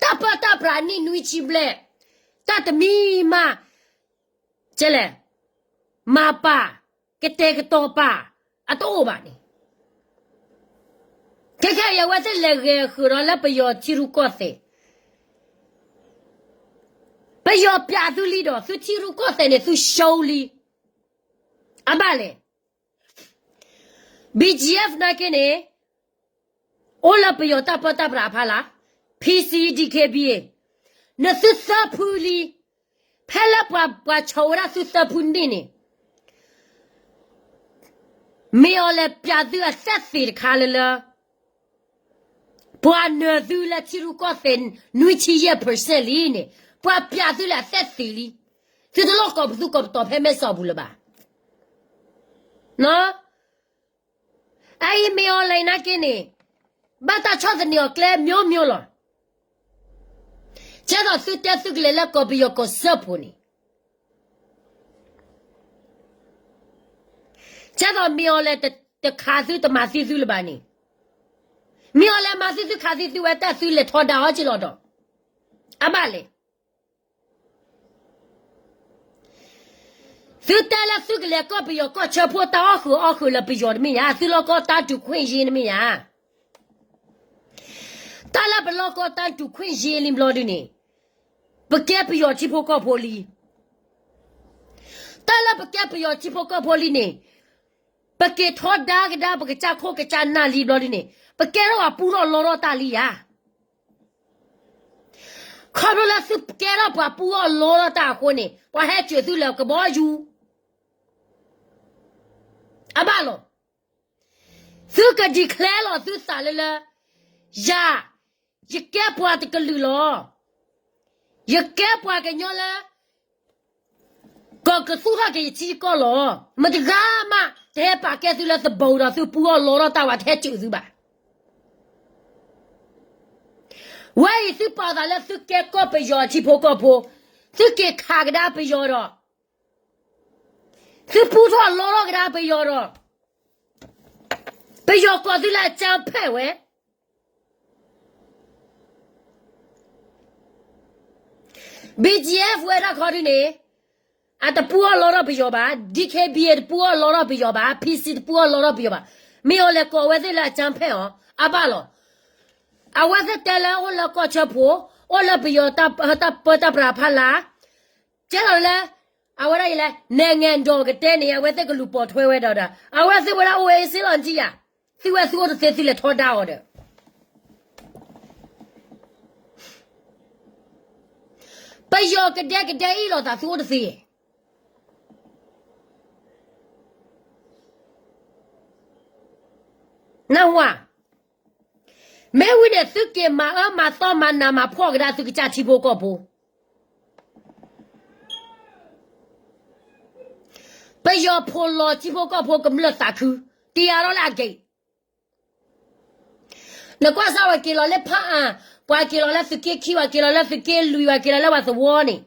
တၢ်ပၢတၢ်ပြးနံၣ်နွံဆံဘျဲၣ်, တၢ်တမံၤမး, ကဲလဲၣ်, မၤပာ်, ကတဲာ်ကတီၤပာ်, အတအိၣ်ဘၣ်န့ၣ်, ခဲခဲအံၤအဝဲသ့ၣ်လဲၤဂဲၤဃုာ်ဒီးလၢပယီၤထံရူၢ်ကီၢ်သဲး, ပယီၤပျးသုလံဒီး သုထံရူၢ်ကီၢ်သဲးန့ၣ် သု show လံ, အဘၣ်လဲၣ်. BGF နာ်က့န့ၣ် အိၣ်လၢပယီၤတၢ်ပၢတၢ်ပြးအဖီလာ်, PC, DKBA, နသုသၢဖုလံ, ဖဲလၢပှၤပှၤဆီၣ်ဝဲဒၣ်သုသၢဖုန့ၣ်န့ၣ်, မ့ၢ်အီၤလဲၤပျးသုအသက်သေတခါလၢလၢ ပှၤနၢၤသုလၢထံရူၢ်ကီၢ်သဲး နွံဆံယဲၢ် percent လံန့ၣ်, ပှၤပျးသုလၢအသက်သေလံ, သုတလီၢ်ကီၢ်ပသူကီၢ်ပတီၤဖဲမဲၢ်ဆီးပူၤလၢၤဘၣ်. အအံၤမ့ၢ်အီၤလဲၤနာ်က့န့ၣ်, ဘၣ်တၢ်ဆီၣ်သနံးအီၤကျဲ မျိုးမျိုး လီၤ. ကဲသိးသုတဲသုကလဲၤလၢကီၢ်ပယီၤကီၢ်စၢဖှိၣ်န့ၣ်, ကဲသိးမ့ၢ်အီၤလဲၤတခးသုတမၤသံသုလၢၤဘၣ်န့ၣ်, မ့ၢ်အီၤလဲၤမၤသံသုခးသံသုဝဲတၢ်သုလဲၤထီဒါအီၤက့ၤလီၤဒီး, အဘၣ်လဲၣ်. သုတဲလၢသုကလဲၤကီၢ်ပယီၤကီၢ်စၢဖှိၣ်တၢ်အီၣ်ဃုာ်အီၣ်ဃုာ်လၢပယီၤတမ့ၢ်ဧါ, သုလီၢ်ကီၢ်တၢ်တူၢ်ခွင့်ရေး တမ့ၢ်ဧါ. တၢ်လၢပလီၢ်ကီၢ်တၢ်တူၢ်ခွင့်ရေး လံဘျီဒုန့ၣ်, ပကဲပယီၤထံဖိကီၢ်ဖိလံ. တၢ်လၢပကဲပယီၤထံဖိကီၢ်ဖိလံန့ၣ်, ပက့ၤထီဒါကဒါပကစၢ်ခိၣ်ကစၢ်နၢ်လံဘျီဒ်န့ၣ်, ပကဲထီၣ်ပှၤပူထီၣ်လီထီၣ်တၢ်လံဧါ. ခီဖျိလၢသုကဲထီၣ်ပှၤပူထီၣ်လီထီၣ်တၢ်အဃိန့ၣ်, ပှၤဟဲစၢၤသုလၢကဘီယူၤ အဘၣ်လီၤ. သုက declare လီၤသုသးလၢလၢ, ယၤ, ယကဲပှၤတကလုာ်လီၤ. ယကဲပှၤကညီလၢ ကကသူၣ်ထီၣ်က့ၤယထံယကီၢ်လီၤ. မတဂၤမး တဟဲပာ်ကဲသုလၢသဘိဒီးသုပူထီၣ်လီထီၣ်တၢ်ဝဲ တဟဲစၢၤသုဘၣ်. ဝဲအံၤသုပာ်သးလၢသုကဲကီၢ်ပယီၤထံဖိကီၢ်ဖိ, သုက့ၤခးကဒါပယီၤဒီး သုပူထီၣ်လီထီၣ်ကဒါပယီၤဒီး ပယီၤကိးသုလၢအကၠၢဖဲးဝဲ BGF ဝဲဒၣ်ခီဒုန့ၣ်, အတပူအီၣ်လီထီၣ်ပယီၤဘၣ်, DKBA တပူအီၣ်လီထီၣ်ပယီၤဘၣ်, PC တပူအီၣ်လီထီၣ်ပယီၤဘၣ်, မ့ၢ်အီၤလဲၤကိးဝဲသ့ၣ်လၢအကၠၢဖဲးအီၤ, အဘၣ်လီၤ. အဝဲသ့ၣ်တဲလၢအိၣ်လၢကီၢ်ဆၢဖိ, အိၣ်လၢပယီၤတၢ်ပၢတၢ်ပြးဖးလၢ်, ကဲလီၤလၢ အဝဲဒၣ်အံၤလဲၣ်, နဲၣ်ငဲၣ်ဒီးကတဲန့ၣ် အဝဲသ့ၣ်ကလူၤပိာ်ထွဲဝဲဒီးဒီး အဝဲသ့ၣ်ဝဲဒၣ်အိၣ်ဝဲအ့စ့လီၤနထံၣ်ယၤ, သုဝဲသုအိၣ်တသ့သုလဲၤထီဒါအီၤဒီး ပယီၤကဒဲကဒဲအ့ၣ်လိာ်သးသုအိၣ်တသ့, နၢ်ဟူဧါ, မ့ၢ်ဝံၤန့ၣ် သုက့ၤမၤအၢမၤသီမၤနးမၤဖှီၣ်ကဒါသုကစၢ်ထံဖိကီၢ်ဖိ, ပယီၤဖိးလီၤထံဖိကီၢ်ဖိကမျၢၢ်သးခု, တ့အါထီၣ်လၢအက့ၤ နကွၢ်စၢ်ဝဲက့ၤလီၤလၢဖးအါ, ပှၤက့ၤလီၤလၢသုးက့ခံ, ပှၤက့ၤလီၤလၢသုးက့လွံၢ်, ပှၤက့ၤလီၤလၢပှၤသဝီန့ၣ်,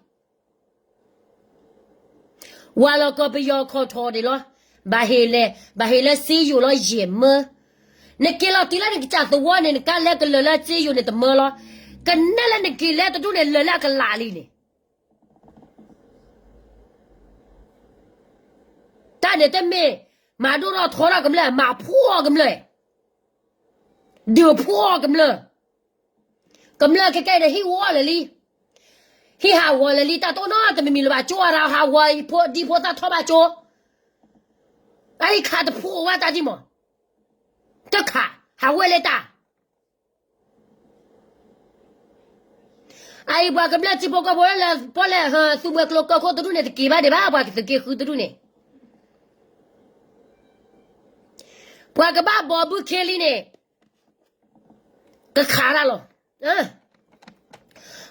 ဝၤလီၤကီၢ်ပယီၤခီၣ်ထီၣ်ဒံးလီၤ, ဘၣ်ဟ့ၣ်လဲၣ်, ဘၣ်ဟ့ၣ်လၢစ့ယိၤလီၤယဲၢ်မၢ, နက့ၤလီၤတုၤလၢနကစၢ်သဝီန့ၣ် နကလဲကလၢာ်လၢစ့ယိၤန့ၣ်တမၢလီၤ, ကနဲလၢနက့ၤလဲတဒူၣ်န့ၣ် လၢာ်လၢအကလးလံန့ၣ် တၢ်န့ၣ်တမ့ၢ် မၤဒိၣ်ထီၣ်ထီထီၣ်ကမျၢၢ်, မၤဖှီၣ်ကမျၢၢ်, ဒုးဖှီၣ်ကမျၢၢ်, ကမျၢၢ်ခဲကနံၣ်န့ၣ် ဟံၣ်ဝီလၢာ်လံ, ဟံၣ်ဟးဝီလၢာ်လံ, တၢ်တအိၣ်နီတမံၤမံၤလၢၤဘၣ်, ကၠိအရၤဟးဝီအံၤဖိဒံဖိသၣ်ထီၣ်ဘၣ်ကၠိ, အအံၤခးတဖှီၣ်ဝဲတၢ်ဒ်မး, တခး, ဟးဝဲလၢတၢ် အအံၤပှၤကမျၢၢ်ထံဖိကီၢ်ဖိလၢ ပီၣ်လဲၣ် သူမှဲကျိကီၢ်ခိၣ်တဒူၣ်န့ၣ် တက့ၤဘၣ်ဒံးဘၣ် ပှၤသုးက့ဃုတဒူၣ်န့ၣ်, ပှၤကဘၣ်ဘီဘုခ့လံန့ၣ် ကခးတၢ်လီၤ,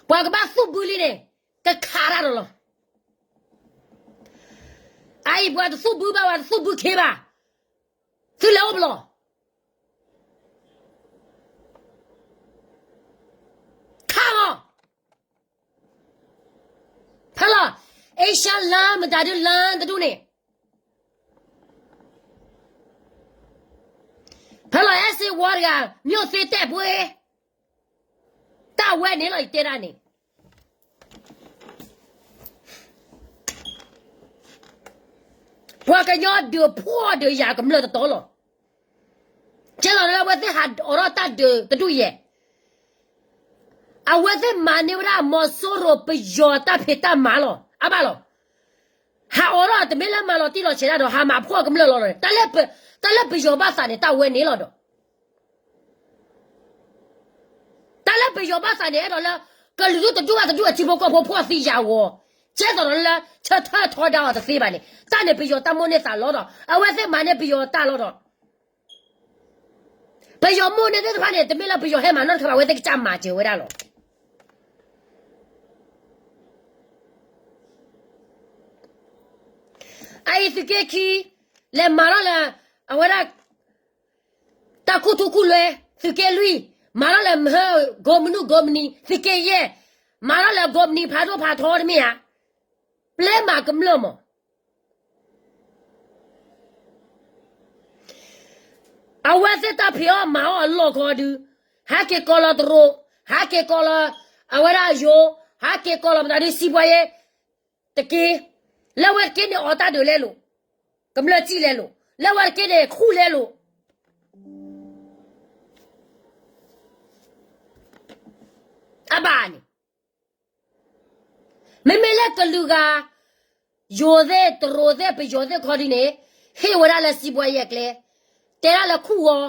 ပှၤကဘၣ်သူၣ်ဘုလံန့ၣ် ကခးတၢ်ဒီးလီၤ, အအံၤပှၤတသူၣ်ဘုဘၣ် ပှၤတသူၣ်ဘုခ့ဘၣ်, သုလဲၤအိၣ်ပလီၢ် ခးလီၤ, ဖဲလီၤ, အ့ရှါလါ မတၤဒုလါတဒူၣ်န့ၣ်, ဖဲလီၤ အဲၣ်စ့ဝါတဂၤ မၠိၣ်သ့တဲာ်ပှ့ၤ, တၢ်ဝဲန့ၣ်လီၤ ယတဲဒၣ်န့ၣ် ပှၤကညီဒုးဖှီၣ်ဒုးယာ်ကမျၢၢ်တတီလီၤ, ကဲလီၤလၢအဝဲသ့ၣ်ဟးအိးထီၣ်တၢ်ဒုးတဒူၣ်ယဲၢ်, အဝဲသ့ၣ်မၤန့ၢ်ဝဲဒၣ်မီၤစိရိၤပယီၤတၢ်ဖံးတၢ်မၤလီၤ အဘၣ်လီၤ, ဟးအိးထီၣ်တမ့ၢ်လၢမၤလီၤတံၢ်လီၤဆဲးဒၣ်ဒီး ဟးမၤဖှီၣ်ကမျၢၢ်လီၤလီၤ, တၢ်လၢပယီၤဘၣ်သးန့ၣ် တၢ်ဝဲန့ၣ်လီၤဒီး တၢ်လၢပယီၤဘၣ်သးန့ၣ် အဲၣ်ဒိးလၢ ကလုာ်ဒူၣ်တဒူၣ်ဘၣ်တဒူၣ်အထံဖိကီၢ်ဖိဖှီၣ်သံယာ်ဂီၤ, ကဲသိးဒီးလၢ ဆၢထၢၣ်ထီဒါအီၤတသ့ဘၣ်န့ၣ် တၢ်န့ၣ်ပယီၤတၢ်မိၣ်န့ၢ်သးလီၤဒီး အဝဲသ့ၣ်မၤန့ၢ်ပယီၤတၢ်လီၤဒီး ပယီၤမိၣ်န့ၢ်သ့ၣ်တဖၣ်န့ၣ် တမ့ၢ်လၢပယီၤဟဲမၤနီတခါဘၣ် အဝဲသ့ၣ်ကစၢ်မၤစၢၤဝဲဒၣ်လီၤ. အအံၤသုးက့ခံ လဲၤမၤထီၣ်လၢ အဝဲဒၣ် တၢ်ခူၣ်ထူခူၣ်လွဲ သုးက့လွံၢ်, မၤထီၣ်လၢမဟၢ ကိးမနုၤကိးမနံၤ, သုးက့ယဲၢ်, မၤထီၣ်လၢကိးမနံၤ ဖးဒိၣ်ဖးထီတမ့ၢ်ဧါ, ပျဲမၤကမျၢၢ်မး အဝဲသ့ၣ်တၢ်ဖံးအီၣ်မၤအီၣ်အလီၢ်ခီဒု, ဟးက့ၤကိးလီၤတရူး, ဟးက့ၤကိးလီၤ အဝဲဒၣ်ယိၤ, ဟးက့ၤကိးလီၤမတၤဒုစံးပှၤယဲၢ်, တက့ၢ်, လၢဝဲတက့ၢ်န့ၣ်အီၤတၢ်ဒုးလဲလိာ်, ကမျၢၢ်စံၣ်လဲလိာ်, လၢဝဲတက့ၢ်န့ၣ်ခူၣ်လဲလိာ် အဘၣ်န့ၣ် မ့မ့ၢ်လၢကလုာ်ဂၤ ယိၤသ့ၣ် တရူးသ့ၣ် ပယီၤသ့ၣ်ခီဒုန့ၣ် ဟ့ၣ်ဝဲဒၣ်လၢစံးဘှါယဲၢ်ကျဲ, တဲဒၣ်လၢခူၣ်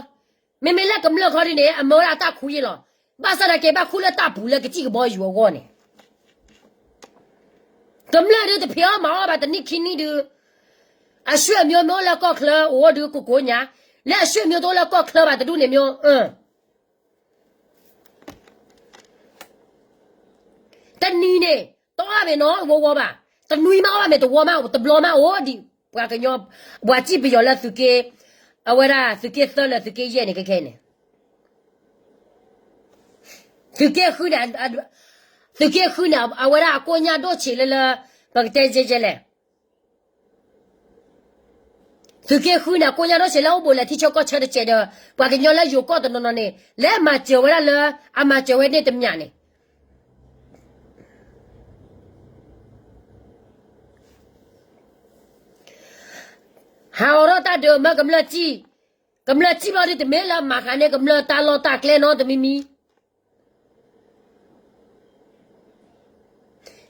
ဂီၤ, မ့မ့ၢ်လၢကမျၢၢ်ခီဒုန့ၣ် အမၢဝဲဒၣ်တၢ်ခူၣ်ယဲၢ်လီၤ. ဘၣ်ဆၣ်သနာ်က့ ဘၣ်ခူၣ်လၢတၢ်ပူၤလၢကစံၣ်ကဘီယူၤအဂီၢ်န့ၣ် ကမျၢၢ်ဒုတဖံးအီၣ်မၤအီၣ်ဘၣ်တနံၣ်ခံနံၣ်ဒု, အဆွေမျိုးမ့ၢ်အိၣ်လၢကီၢ်ချၢအိၣ်ဒုကိးကိးညါ, လၢအဆွေမျိုးတအိၣ်လၢကီၢ်ချၢဘၣ်တဒူၣ်န့ၣ်မ့ၢ် တနံၤန့ၣ် တအီၣ်ဘၣ်မ့ၢ်နီတဝီဝီဘၣ်, တနွံမးအီၣ်ဘၣ်မ့ၢ်တဝီမး တဘျီမးအိၣ်ဒံး, ပှၤကညီ, ပှၤစံၣ်ပယီၤလၢသုးက့, အဝဲဒၣ်သုးက့သၢလၢသုးက့ယဲၢ်န့ၣ်ခဲခဲအံၤန့ၣ် သုးက့ဃုန့ၣ်, သုးက့ဃုန့ၣ် အဝဲဒၣ်အကိးညါဒိၣ်ဆံးလၢလၢ, ပကတဲကဲကဲလဲၣ်, သုးက့ဃုန့ၣ် အကိးညါဒိၣ်ဆံးလၢအိၣ်ဘူးလဲၤထံဆၢကီၢ်ဆၢတစဲးဒီး ပှၤကညီလၢယိၤကီၢ်တနီၤနီၤန့ၣ် လဲၤမၤစၢၤဝဲဒၣ်လၢ အမၤစၢၤဝဲန့ၣ်တမံၤန့ၣ် ဟးအိးထီၣ်တၢ်ဒုးမၢကမျၢၢ်စံၣ်, ကမျၢၢ်စံၣ်ဘျီဒုတမ့ၢ်လၢမၤဃးန့ၢ်ကမျၢၢ်တၢ်လီၢ်တၢ်ကျဲနီတမံၤမံၤ,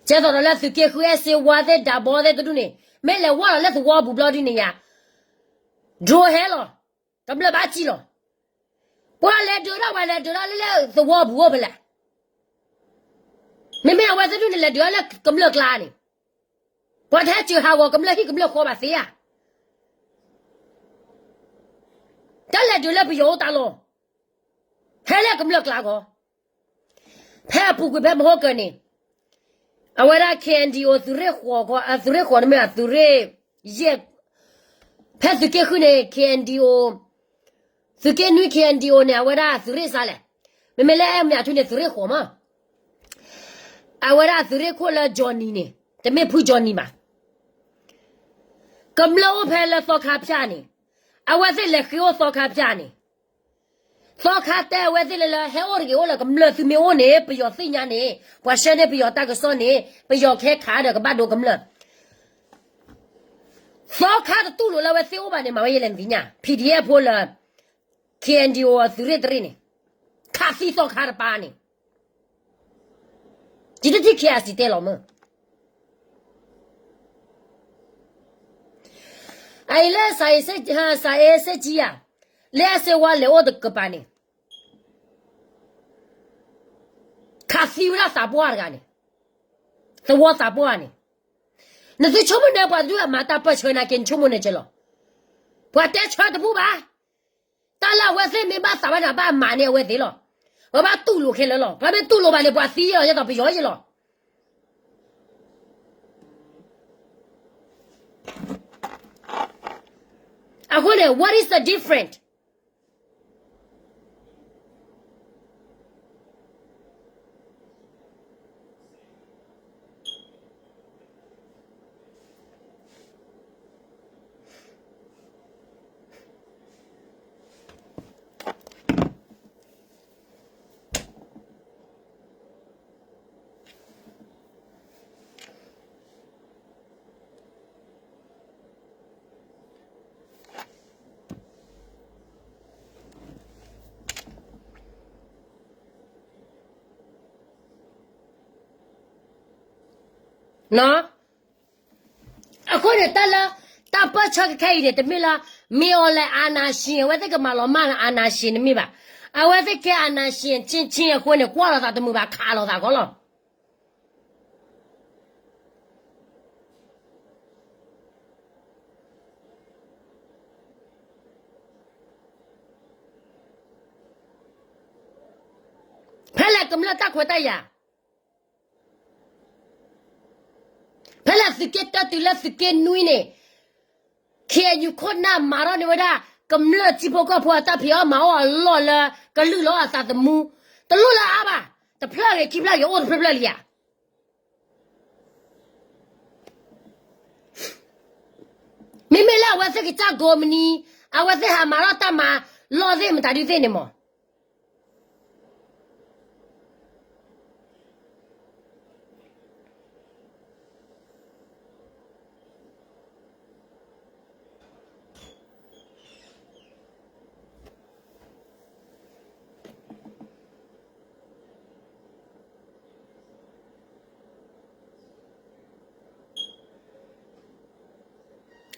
ကဲသိးဒီးလၢသုးက့ဃု အဲၣ်စ့ဝါသ့ၣ် ဒးဘီသ့ၣ်တဒူၣ်န့ၣ် မ့ၢ်လဲၤဝဲလီၤလၢသဝီပူၤဘျီဒုန့ၣ်ယါ, ဒြိဟဲလီၤ, ကမျၢၢ်ဘၣ်စံၣ်လီၤ, ပှၤလဲၤဒုးထီၣ် ပှၤလဲၤဒုးထီၣ်လၢလၢသဝီပူၤအိၣ်ဖဲလဲၣ်, မ့မ့ၢ်အဝဲသ့ၣ်ဒူၣ်န့ၣ်လဲၤဒုးလၢကမျၢၢ်ကျါန့ၣ်, ပှၤတဟဲစၢၤဟးဂီၤကမျၢၢ်ဟံၣ်ကမျၢၢ်ဃီဘၣ်သ့ဧါ, တၢ်လဲၤဒုးလၢပယီၤအိၣ်တၢ်လီၢ်, ဟဲလၢကမျၢၢ်ကျါဂီၤ, ဖဲအပူၤကွံာ်ဖဲမဟိကၢၤန့ၣ်, အဝဲဒၣ် K N D O သုးရ့ၣ်ဃိး, သုးရ့ၣ်ဃိးတမ့ၢ်ဘၣ် သုးရ့ၣ်ယဲၢ်, ဖဲသုးက့ဃုန့ၣ် K N D O, သုးက့နွံ K N D O န့ၣ် အဝဲဒၣ်သုးရ့ၣ်စါလဲၣ်, မ့မ့ၢ်လၢအဲၣ်မ့ၢ်အထူန့ၣ် သုးရ့ၣ်ဃိးမး, အဝဲဒၣ်သုးရ့ၣ်ခိၣ်လၢ Johnny န့ၣ်, တမ့ၢ်ဖု Johnny ဘၣ်, ကမျၢၢ်အိၣ်ဖဲလၢသီခါဖၠၣ်န့ၣ်, အဝဲသ့ၣ်လဲၤဃ့အိၣ်သီခါဖၠၣ်န့ၣ်, သီခါတဲအဝဲသ့ၣ်လၢလၢ ဟဲအိၣ်တဂ့ၤအိၣ်လၢကမျၢၢ်သုမ့ၢ်အိၣ်န့ၣ် ပယီၤသ့ၣ်ညါန့ၣ် ပှၤဆှၢန့ၢ်ပယီၤတၢ်ကစီၣ်န့ၣ် ပယီၤကဟဲခးဒီးကဘၣ်ဒိကမျၢၢ်, သီခါတတူၢ်လိာ်လၢအဝဲသ့ၣ်အိၣ်ဘၣ်န့ၣ် မၤဝဲယဲလဲၣ်နသ့ၣ်ညါ P D F ဖိလၢ K N D O သုးရ့ၣ်တရ့ၣ်န့ၣ်, ခးသံသီခါတပၤန့ၣ်, ယတထံၣ် K I C တဲလီၤမ့ၢ် အအံၤလၢ စးအ့စ့ၣ်ကံယၤ, လၢအဲၣ်စ့ဝါလဲၤအိၣ်တကပၤန့ၣ်, ခးသံဝဲဒၣ်သးပှၢ်တဂၤန့ၣ်, သဝီသးပှၢ်န့ၣ်, နသုဆိကမိၣ်န့ၣ် ပှၤတဒူၣ်အမၤတၢ်ပၢၢ်ဆၢနာ်က့ နဆိကမိၣ်န့ၣ်ကလီၤ, ပှၤတဲဆၢတဘူၣ်ဘၣ်, တၢ်လၢအဝဲသ့ၣ်မ့ၢ်ဘၣ်သးဘၣ်န့ၣ် ဘၣ်မၤန့ၢ်အဝဲသ့ၣ်လီၤ, ပှၤဘၣ်တူၢ်လိာ်ခဲလၢာ်လီၤ, ပှၤမ့ၢ်တူၢ်လိာ်ဘၣ်န့ၣ် ပှၤသံယဲလီၤ ယဲသိးပယီၤယဲလီၤ အဃိန့ၣ် what is the different? အဃိန့ၣ် တၢ်လၢ တၢ်ပၢၢ်ဆၢခဲအံၤန့ၣ် တမ့ၢ်လၢ မ့ၢ်အီၤလဲၣ် အာဏာရှင် အဝဲသ့ၣ်ကမၤလီၤမၢ်လၢ အာဏာရှင် တမ့ၢ်ဘၣ်. အဝဲသ့ၣ်ကဲ အာဏာရှင် ဆ့ဆ့ အဃိန့ၣ် ကွၢ်လိာ်သးတမုာ်ဘၣ် ခးလိာ်သးကီလီၤ. ဖဲလဲၣ်ကမျၢၢ်တၢ်ခွဲးတၢ်ယာ် ဖဲလဲၣ်သုးက့တၢတုၤလၢသုးက့နွံန့ၣ် ခ့ၣ်အဲၣ်ယူၣ်ခိၣ်နၢ်မၤထီၣ်န့ၢ်ဝဲဒၣ် ကမျၢၢ်ထံဖိကီၢ်ဖိအတၢ်ဖံးအီၣ်မၤအီၣ်အလီၢ်လၢ ကလုၢ်လီၤအသးသမူ တလိၣ်လၢအါဘၣ်. တဖျၢၣ်ဂ့ၤ ခံဖျၢၣ်ဂ့ၤ အိၣ်တဖျၢၣ်ဖျၢၣ်လံဧါ. မ့မ့ၢ်လၢအဝဲသ့ၣ်ကစၢ်ကိးမုၢ်နံၤ အဝဲသ့ၣ်ဟးမၤထီၣ်တၢ်မၤလီၢ်သ့ၣ်မတၤဒုသ့ၣ်န့ၣ်မး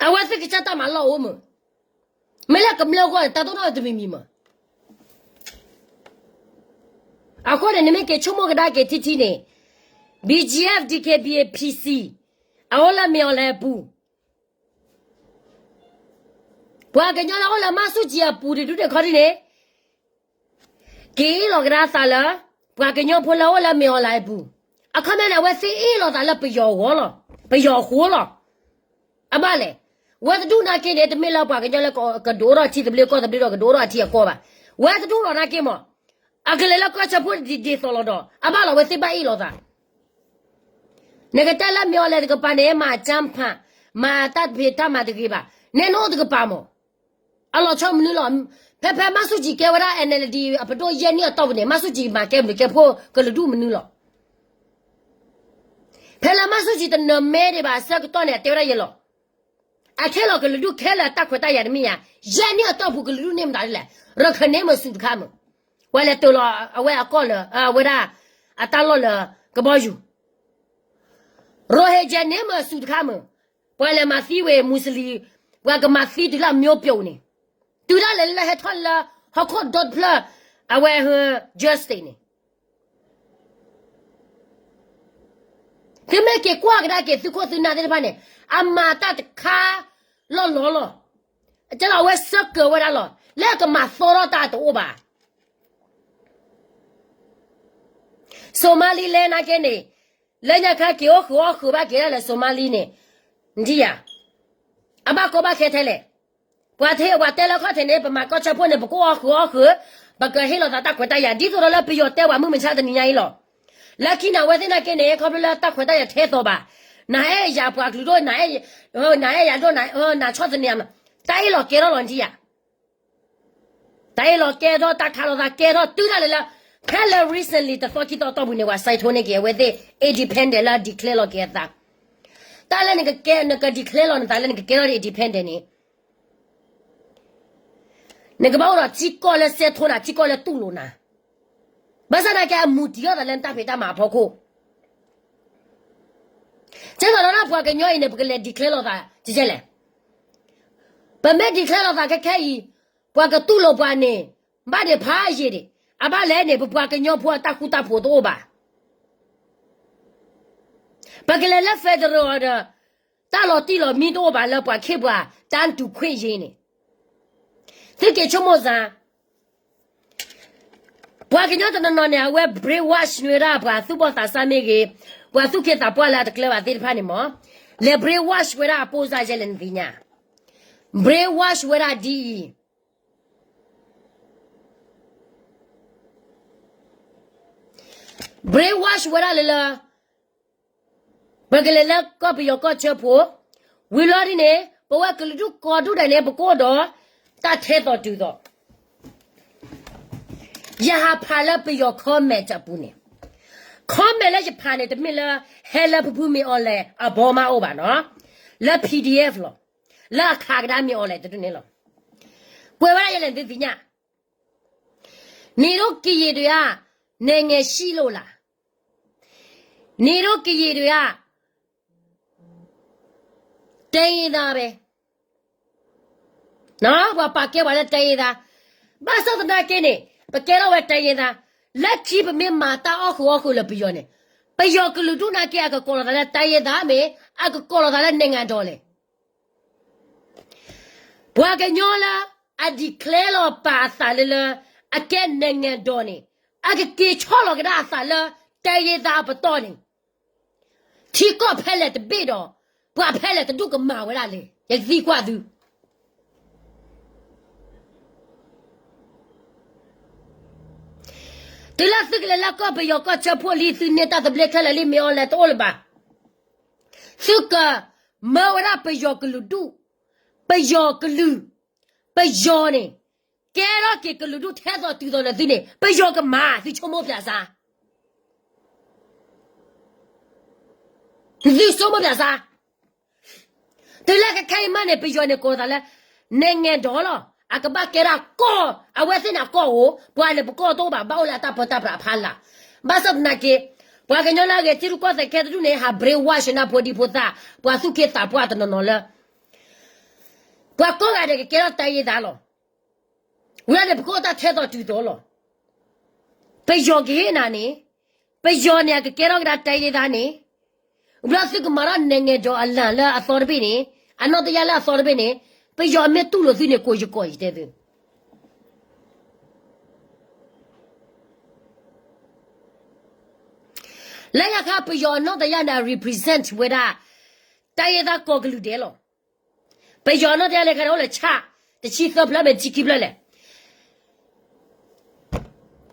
အဝဲသ့ၣ်ကစၢ်တၢ်မၤလီၢ်အိၣ်မး, မ့ၢ်လၢကမျၢၢ်အဂီၢ်န့ၣ် တၢ်တအိၣ်နီတမံၤမံၤမး. အဃိန့ၣ် နမ့ၢ်က့ၤဆိကမိၣ်ကဒါက့ၤထံထံန့ၣ် BGF, DKBA, PC အအိၣ်လၢမ့ၢ်အီၤလဲၤအပူၤ, ပှၤကညီလၢအိၣ်လၢမၢ်ဆူၣ်ကၠံအပူၤတဒူၣ်န့ၣ်ခီဒ်န့ၣ် က့ၤအ့ၣ်လီၤကဒါသးလၢ ပှၤကညီဖိလၢအိၣ်လၢမ့ၢ်အီၤလဲၤအပူၤ, အခီပညီန့ၣ် အဝဲသ့ၣ်အ့ၣ်လီၤသးလၢပယီၤအဂီၢ်လီၤ, ပယီၤအဃိလီၤ. အဘၣ်လဲၣ်, ဝဲတဒူၣ်နာ်က့န့ၣ် တမ့ၢ်လၢပှၤကညီလၢကဒိၣ်ထီၣ်ထံသဘျ့ကီၢ်သဘျ့ဒီးကဒိၣ်ထီၣ်အထံအကီၢ်ဘၣ်, ဝဲတဒူၣ်လီၤနာ်က့မး, အကလဲၤလၢကီၢ်ဆၢဖိဒ်သိးလီၤဒီး အဘၣ်လီၤဝဲသ့ၣ်ဘၣ်အ့ၣ်လီၤသး နကတဲလၢမ့ၢ်အီၤလဲၤတကပၤန့ၣ် မၤကၠၢဖး, မၤတၢ်တဖံးတၢ်မၤတဂ့ၤဘၣ်, နဲနအိၣ်တကပၤမး, အလီၤဆီမနုၤလီၤ. ဖဲဖဲမၢ်ဆူၣ်ကၠံကဲဝဲဒၣ် NLD အပဒိၣ်ယဲၢ်နံၣ်အတီၢ်ပူၤန့ၣ် မၢ်ဆူၣ်ကၠံမၤကဲဘျုးကဲဖှိၣ်ကလုာ်ဒူၣ်မနုၤလီၤ. ဖဲလၢမၢ်ဆူၣ်ကၠံတနၢၤမဲဒံးဘၣ်အဆၢကတီၢ်န့ၣ် အတဲဝဲဒၣ်ယဲလီၤ. အခဲလီၤကလုာ်ဒူၣ်ခဲလၢာ်တၢ်ခွဲးတၢ်ယာ်တမ့ၢ်ယၤ, ယဲၢ်နံၣ်အတီၢ်ပူၤကလုာ်ဒူၣ်န့ၣ်မတၤဒ်လဲၣ်, ရခၢၣ်န့မ့ၢ်စူၤတခါမး, ပှၤလဲၤတ့ၢ်လီၤအဝဲအကီၢ်လၢ အဝဲဒၣ် အတၢ်လီၢ်လၢကဘီယူၤ ရိဟ့ကၠဲန့ၣ်မ့ၢ်စူၤတခါမး, ပှၤလဲၤမၤသံဝဲမူစလံ, ပှၤကမၤသံတုၤလၢအမျိုးပြုတ်န့ၣ်, တုၤဒၣ်လဲာ်လၢဟဲထီၣ်လၢ ဟီၣ်ခိၣ်ဒီတဖျၢၣ် အဝဲ justice န့ၣ် သုမ့ၢ်က့ၤကွၢ်ကဒါက့ၤသုခိၣ်သုနၢ်သ့ၣ်တဖၣ်န့ၣ် အမၤတၢ်တခါလီၢ်လီၢ်လီၤ. ကဲလီၤအဝဲစၢကၢၤဝဲဒၣ်လီၤ လၢကမၤသီထီၣ်တၢ်တအိၣ်ဘၣ်. Somaliland နာ်က့န့ၣ် လၢညါခါက့ၤအိၣ်ဃုာ်အီၣ်ဃုာ်ဘၣ်က့ၤဒၣ်လၢ Somali န့ၣ် နထံၣ်ယၤ အဘၣ်ကီဘၣ်ခဲထဲလဲၣ်. ပှၤထံၣ်ပှၤတဲလၢခီၣ်ထံးန့ၣ် ပမၤကီၢ်ဆၢဖှိၣ်န့ၣ် ပကအိၣ်အီၣ်ဃုာ်အီၣ်ဃုာ်, ပကဟ့ၣ်လီၤသးတၢ်ခွဲးတၢ်ယာ် ဒ်သိးဒီးလၢပယီၤတဲပှၤမုၢ်မဆါတနံၤညါအံၤလီၤ. လၢခံန့ၣ် အဝဲသ့ၣ်နာ်က့န့ၣ် ခီဖျိလၢတၢ်ခွဲးတၢ်ယာ်ထဲသိးဘၣ်, နအဲၣ်ယၤပှၤကလုာ်ဒိၣ်, နအဲၣ်ယၤဒိၣ်, နဆီၣ်သနံး, တၢ်အ့ၣ်လိာ်ကဲထီၣ်လီၤနထံၣ်ယၤ တၢ်အ့ၣ်လိာ်ကဲထီၣ် တၢ်ခးလိာ်သးကဲထီၣ် တုၤဒၣ်လဲာ်လၢ ဖဲလၢ recently တသီခံသီအတီၢ်ပူၤန့ၣ် ပှၤ sign ထိုးန့ၢ်က့ၤအဝဲသ့ၣ် independent လၢ declare လီၤက့ၤအသး. တၢ်လၢနက နက declare လီၤနသးလၢနကကဲထီၣ်ဒ် independent န့ၣ် နကဘၣ်အိၣ်ဒီးထံကီၢ်လၢစဲထိနၤ ထံကီၢ်လၢတူၢ်လိာ်နၤ, ဘၣ်ဆၣ်သနာ်က့အမူးတံၢ်အီၤသးလၢနတၢ်ဖံးတၢ်မၤအဖီခိၣ် ကဲသိးဒီးပှၤကညီအံၤန့ၣ် ပကလဲၤ declare လီၤသး ကဲလဲၣ်. ပမ့ၢ် declare လီၤသးခဲခဲအံၤ ပှၤကတူၢ်လိာ်ပှၤန့ၣ် ဘၣ်ဒံးဖးယံာ်ဒံး, အဘၣ်လဲၣ်န့ၣ် ပပှၤကညီဖိအတၢ်ဃူတၢ်ဖိးတအိၣ်ဘၣ်. ပကလဲၤလၢ federal ဒီး တၢ်လီၤတံၢ်လီၤမံတအိၣ်ဘၣ်လၢပှၤခ့ပှၤ တၢ်တူၢ်ခွဲးယံၤန့ၣ် သုက့ၤဆိကမိၣ်စ့ၢ် ပှၤကညီတနီၤနီၤန့ၣ် အဝဲ brainwash ဝဲဒၣ်ပှၤသူၣ်ဘီၣ်သးစၢ်မ့ၢ်ဂ့ၤ, ပှၤသူၣ်က့သးပှၢ်လၢအတကျဲဘၣ်သ့ၣ်တဖၣ်န့ၣ်မး, လဲၤ brainwash ဝဲဒၣ်အပိၢ်စၢ်ယဲလဲၣ်နသ့ၣ်ညါ, brainwash ဝဲဒၣ်ဒ်အံၤ, brainwash ဝဲဒၣ်လၢလၢ ပကလဲၤလၢကီၢ်ပယီၤကီၢ်ဆၢဖိ, ဝံၤလီၤဒ်န့ၣ် ပဝဲကလုာ်ဒူၣ်ကိးဒူၣ်ဒဲးန့ၣ် ပကအိၣ်ဒီးတၢ်ထဲသိးတုၤသိး. ယဟးဖးလၢပယီၤ comment အပူၤန့ၣ်, comment လၢယဖးန့ၣ် တမ့ၢ်လၢဟဲလၢဖုဖုမ့ၢ်အီၤလဲၣ်အဘီမးအိၣ်ဘၣ်နီၤ, လၢ PDF လီၤ, လၢအခးကဒါမ့ၢ်အီၤလဲၣ်တဒူၣ်န့ၣ်လီၤ. ကွဲးဝဲဒၣ်ယဲလဲၣ်နသ့ၣ်ညါ နေတို့ကရင်တွေက နိုင်ငံရှိလို့လား, နေတို့ကရင်တွေက တိုင်းရင်းသားပဲ, ပှၤပာ်ကဲပှၤလၢ တိုင်းရင်းသား, ဘၣ်ဆၣ်သနာ်က့န့ၣ် ပကဲထီၣ်ဝဲ တိုင်းရင်းသား, လၢခံပမ့ၢ်မၤတၢ်အီၣ်ဃုာ်အီၣ်ဃုာ်လၢပယီၤန့ၣ် ပယီၤကလုာ်ဒူၣ်နာ်က့ အကကိးလီၤသးလၢ တိုင်းရင်းသား မ့ၢ် အကကိးလီၤသးလၢ နိုင်ငံတော် လဲၣ်. ပှၤကညီလၢအ declare လီၤပာ်အသးလၢလၢ အကဲ နိုင်ငံတော် န့ၣ် အကက့ၤဆီၣ်လီၤကဒါအသးလၢ တိုင်းရင်းသား အပတီၢ်န့ၣ် ထံကီၢ်ဖဲလဲၣ်တဘ့ၣ်ဒီး ပှၤဖဲလဲၣ်တဒူၣ်ကမၤဝဲဒၣ်လဲၣ်. ယသံကွၢ်သု တုၤလၢသုကလဲၤလၢကီၢ်ပယီၤကီၢ်ဆၢဖိလံ သုန့ၢ်တၢ်သဘျ့ခဲလၢာ်လံ မ့ၢ်အီၤလဲၣ်တအိၣ်လၢၤဘၣ်. သုကမၢဝဲဒၣ်ပယီၤကလုာ်ဒူၣ်, ပယီၤကလုာ်, ပယီၤန့ၣ် ကဲထီၣ်က့ၤကလုာ်ဒူၣ်ထဲသိးတုၤသိးဒီးသုန့ၣ် ပယီၤကမၤ သုဆိကမိၣ်ပၠးစ့ၢ် သုဆိကမိၣ်ပၠးစ့ၢ်. တုၤလၢခဲခဲအံၤမးန့ၣ် ပယီၤန့ၣ်ကိးသးလၢ နိုင်ငံတော် လီၤ. အကဘၣ်ကဲဒၣ်ကီၢ်, အဝဲသ့ၣ်န့ၣ်အကီၢ်ဧိၤ, ပှၤန့ၣ်ပကီၢ်တအိၣ်ဘၣ်, ဘၣ်အိၣ်လၢအတၢ်ပၢတၢ်ပြးအဖီလာ်. ဘၣ်ဆၣ်သနာ်က့ ပှၤကညီလၢအဂဲၤထံရူၢ်ကီၢ်သဲးခဲတဒူၣ်န့ၣ် ဟး brainwash နၢ်ဖိဒံဖိသၣ်, ပှၤသူၣ်က့သးပှၢ်တနီၤနီၤလၢ ပှၤကိးဂၤဒဲးကကဲထီၣ်တၢ်ယ့ၢ်သးလီၤ. ဝံၤလီၤန့ၣ် ပကအိၣ်တၢ်ထဲသိးတုၤသိးလီၤ. ပယီၤကဟ့ၣ်နၤန့ၣ်, ပယီၤန့ၣ် အကကဲထီၣ်ကဒါတၢ်ယ့ၢ်သးန့ၣ်, ဘျီသုကမၤထီၣ်နဲၣ်ငဲၤဒီးအလၢ်လၢအသီတဘ့ၣ်န့ၣ်, အနီၢ်တယၢ်လၢအသီတဘ့ၣ်န့ၣ်, ပယီၤမ့ၢ်တူၢ်လိာ်သုန့ၣ် ကိးယကိးယတဲသု လၢညါခါပယီၤအနီၢ်တယၢ်န့ၣ် အ represent ဝဲဒၣ် တၢ်ယ့ၢ်သးကိးကလုာ်ဒဲးလီၤ. ပယီၤအနီၢ်တယၢ်လၢခါန့ၣ် အိၣ်လၢဆၣ်, တဆံသၢဖျၢၣ်မ့ၢ်တဆံခံဖျၢၣ်လဲၣ်,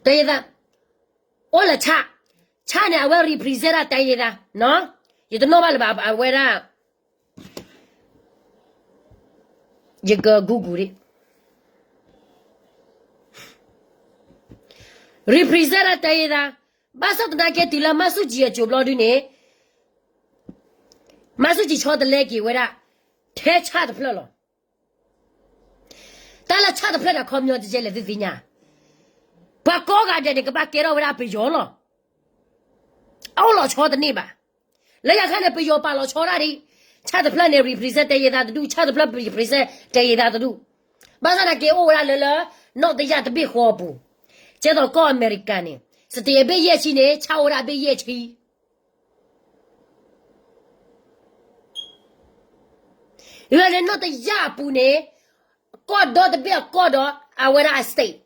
တၢ်ယ့ၢ်သး, အိၣ်လၢဆၣ်, ဆၣ်န့ၣ် အဝဲ represent ဒၣ်တၢ်ယ့ၢ်သး, ယတနီၣ်ဘၣ်လၢၤဘၣ် အဝဲဒၣ် ယက Google ဒံး, represent ဒၣ်တၢ်ယ့ၢ်သး, ဘၣ်ဆၣ်သနာ်က့တုၤလၢမါဆူၣ်ကၠံအစိၤဘျီဒုန့ၣ်, မါဆူၣ်ကၠံဆီတလဲက့ၤဝဲဒၣ် ထဲဆၣ်တဖျၢၣ်လီၤ. တၢ်လၢဆၣ်တဖျၢၣ်န့ၣ် အခီပညီတကဲလဲၣ်သုသ့ၣ်ညါ, ပှၤကိးဂၤဒဲးန့ၣ် ကဘၣ်ကဲထီၣ်ဝဲဒၣ်ပယီၤလီၤ. အအိၣ်လီၤဆီတန့ၢ်ဘၣ်. လၢညါခါန့ၣ် ပယီၤပာ်လီၤဆီဒၣ်ဒံး, ဆၣ်တဖျၢၣ်န့ၣ် represent တၢ်ယ့ၢ်သးတဒူၣ်, ဆၣ်တဖျၢၣ် represent တၢ်ယ့ၢ်သးတဒူၣ်, ဘၣ်ဆၣ်သနာ်က့အိၣ်ဝဲဒၣ်လၢလၢ နီၢ်တယၢ်တဘ့ၣ်ဃီအပူၤ, ကဲသိးကီၢ်အမဲရကၤန့ၣ် state အဘ့ၣ်ယဲၢ်ဆံန့ၣ် ဆၣ်အိၣ်ဝဲဒၣ်အဘ့ၣ်ယဲၢ်ဆံ လၢန့ၣ် နီၢ်တယၢ်အပူၤန့ၣ်, ကီၢ်ဒီတဘ့ၣ်အကီၢ်ဒီး အဝဲဒၣ်အ state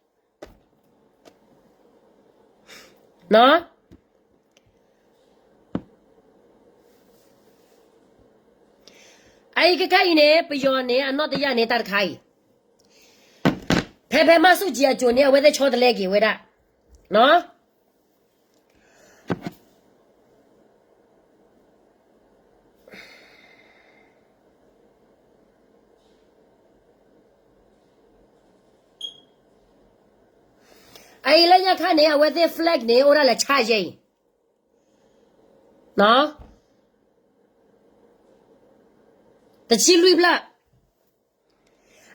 အအံၤကကါအံၤန့ၣ် ပယီၤန့ၣ် အနီၢ်တယၢ်န့ၣ်တၢ်တခါအံၤ, ဖဲဖဲမါဆူၣ်ကၠံအစိၤန့ၣ် အဝဲသ့ၣ်ဆီတလဲက့ၤဝဲဒၣ် အအံၤလၢညါခါန့ၣ် အဝဲသ့ၣ် flag န့ၣ် အိၣ်ဒၣ်လဲာ်ဆၣ်ယဲအံၤ, တဆံလွံၢ်ဖျၢၣ်,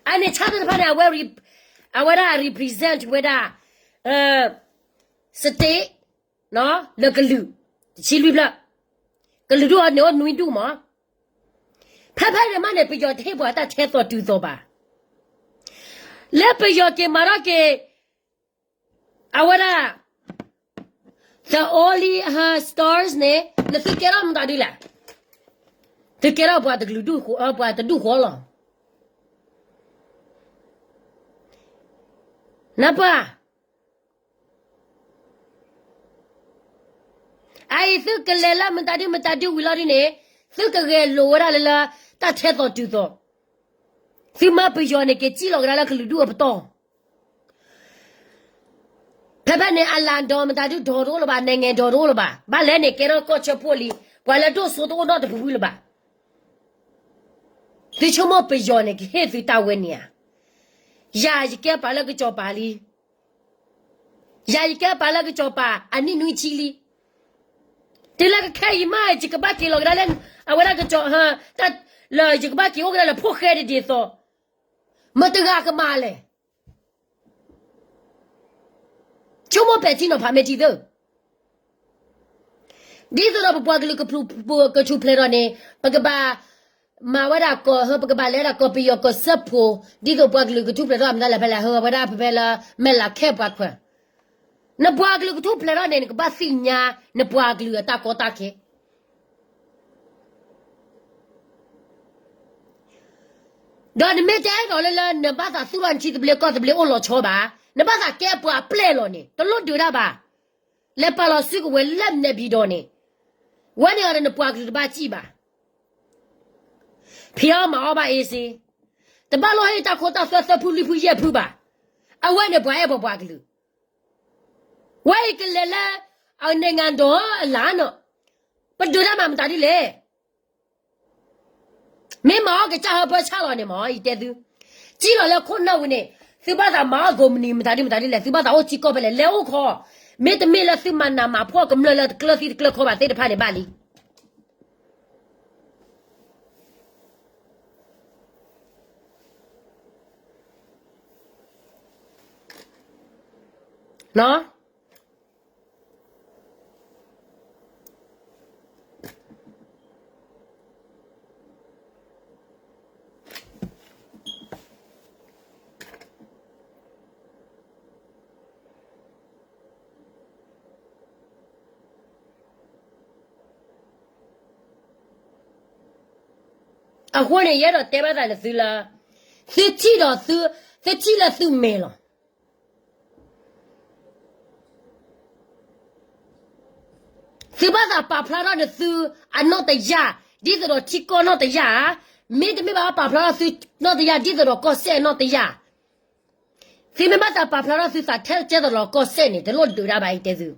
အန့ၣ်ဆၣ်သ့ၣ်တဖၣ်န့ၣ် အဝဲဒၣ် represent ဝဲဒၣ် state လၢကလုာ်, တဆံလွံၢ်ဖျၢၣ်, ကလုာ်ဒူၣ်အီၤန့ၣ်အိၣ်နွံဒူၣ်မး, ဖဲဖဲန့ၣ်မးန့ၣ် ပယီၤတဟ့ၣ်ပှၤတၢ်ထဲသိးတုၤသိးဘၣ်, လၢပယီၤက့ၤမၤထီၣ်က့ၤ အဝဲဒၣ် the only stars န့ၣ် နသုကဲထီၣ်မတၤဒ်လဲၣ်, သုကဲထီၣ်ပှၤတကလုာ်ဒူၣ်, ပှၤတဒူၣ်ဃီလီၤ, နပၢ် အအံၤသုကလဲၤလၢမတၤဒုမတၤဒုဝံၤလီၤဒ်န့ၣ်, သုကဂဲၤလိာ်ဝဲဒၣ်လၢလၢ တၢ်ထဲသိးတုၤသိး, သုမၢပယီၤန့ၣ် က့ၤစံၣ်လီၤကဒါလၢကလုာ်ဒူၣ်အပတီၢ်, ဖဲဖဲန့ၣ် အလၣ်ဒီးမတၤဒုဒီးတအိၣ်လၢၤဘၣ်, နဲၣ်ငဲၤဒီးတအိၣ်လၢၤဘၣ်, ဘၣ်လဲၣ်န့ၣ် ကဲထီၣ်ကီၢ်ဆၢဖိလံ, ပှၤလၢဒိၣ်စိတအိၣ်နီတဖုဖုလၢၤဘၣ်, သုဆိကမိၣ်ပယီၤန့ၣ် ကဟ့ၣ်သုတၢ်ဝဲန့ၣ်ဧါ, ယၤယကဲပှၤလၢကစီၤပၤလံ ယၤယကဲပှၤလၢကစီၤပၤ အနံၣ်နွံဆံလံ, တုၤလၢကခဲအံၤမး ယကဘၣ်က့ၤလီၤကဒါလၢ အဝဲဒၣ်ကစီၤ, လၢယကဘၣ်က့ၤအိၣ်ကဒါလၢဖိၣ်ဃဲတဒ်သိး, မတဂၤကမၤလဲၣ်, ဆိကမိၣ်ပဲာ်ထံနီၤဖးမ့ၢ်ထံသၢ ဒ်သိးဒီးပပှၤကလုာ်ကထူၣ်ဖျဲးထီၣ်န့ၣ် ပကဘၣ်မၤဝဲဒၣ်ကီၢ်, ပကဘၣ်လဲၤဒၣ်ကီၢ်ပယီၤကီၢ်စၢဖှိၣ်, ဒ်သိးပှၤကလုာ်ကထူၣ်ဖျဲးထီၣ်မတၤလဲၣ်ဖဲလဲၣ်, ဟဲဝဲဒၣ်ဖဲဖဲလၢ မဲၢ်လးခဲပှၤခွဲး, နပှၤကလုာ်ကထူၣ်ဖျဲးထီၣ်န့ၣ် နကဘၣ်သ့ၣ်ညါ နပှၤကလုာ်အတၢ်ကီတၢ်ခဲ ဒီးနမ့ၢ်တအဲၣ်ဒိးလၢလၢ နဘၣ်သးသူၣ်ထီၣ်နထံသဘျ့ကီၢ်သဘျ့အိၣ်လီၤဆီဘၣ်, နဘၣ်သးကဲပှၤပျဲၢ်လီၤန့ၣ် တလိၣ်ဒုးတၢ်ဘၣ်, လဲၤပာ်လီၤစုကဝဲၤလၢ နဲပံၤဒီး န့ၣ်, ဝဲန့ၣ်အီၤဒီးနပှၤကလုာ်တဘၣ်စံၣ်ဘၣ်, ဖံးအီၣ်မၤအီၣ်ဘၣ်အ့စ့, တဘၣ်လိၣ်ဟ့ၣ်တၢ်ခိတၢ်သွဲသၢဖုလွံၢ်ဖုယဲၢ်ဖုဘၣ်, အဝဲန့ၣ်ပှၤအဲၣ်ပှၤပှၤကလုာ် ဝဲအံၤကလဲၤလၢ အန့ၣ်ငါဒီးအလၢ်နီၤ, ပဒုးတၢ်မၤမတၤဒ်လဲၣ်, မ့ၢ်မၤအီၣ်ကစၢ်ဟၢဖၢဆၣ်လီၤန့ၣ်မး ယတဲသု, စံၣ်လီၤလၢခိၣ်နၢ်ဝံၤန့ၣ်, သုဘၣ်သးမၤအီၣ်ကိးမုၢ်နံၤမတၤဒ်မတၤဒ်လဲၣ်, သုဘၣ်သးအိၣ်စ့ၢ်ကီးဖဲလဲၣ်, လဲၤအိၣ်ခီ, မ့တမ့ၢ်လၢသုမၤနးမၤဖှီၣ်ကမျၢၢ်လၢတကျၢၤသံတကျၢၤခီဘၣ်သ့ၣ်တဖၣ်န့ၣ်ဘၣ်လံ နီၤ အဃိန့ၣ် ယအဲၣ်ဒိးတဲဘၣ်သးန့ၣ်သုလၢ သုထံၣ်ဒီးသု, သုထံၣ်လၢသုမဲာ်လီၤ. သုဘၣ်သးပာ်ဖျါထီၣ်န့ၣ်သုအနီၣ်တယၢ် ဒ်သိးဒီးထံကီၢ်နီၣ်တယၢ်ဧါ, မ့တမ့ၢ်ဘၣ်ပာ်ဖျါထီၣ်သုနီၣ်တယၢ် ဒ်သိးဒီးကီၢ်စဲၣ်နီၣ်တယၢ်. သုမ့ၢ်ဘၣ်သးပာ်ဖျါထီၣ်သုသးထဲကဲသိးဒီးကီၢ်စဲၣ်န့ၣ် တလိၣ်ဒုးတၢ်ဘၣ်အံၤတဲသု.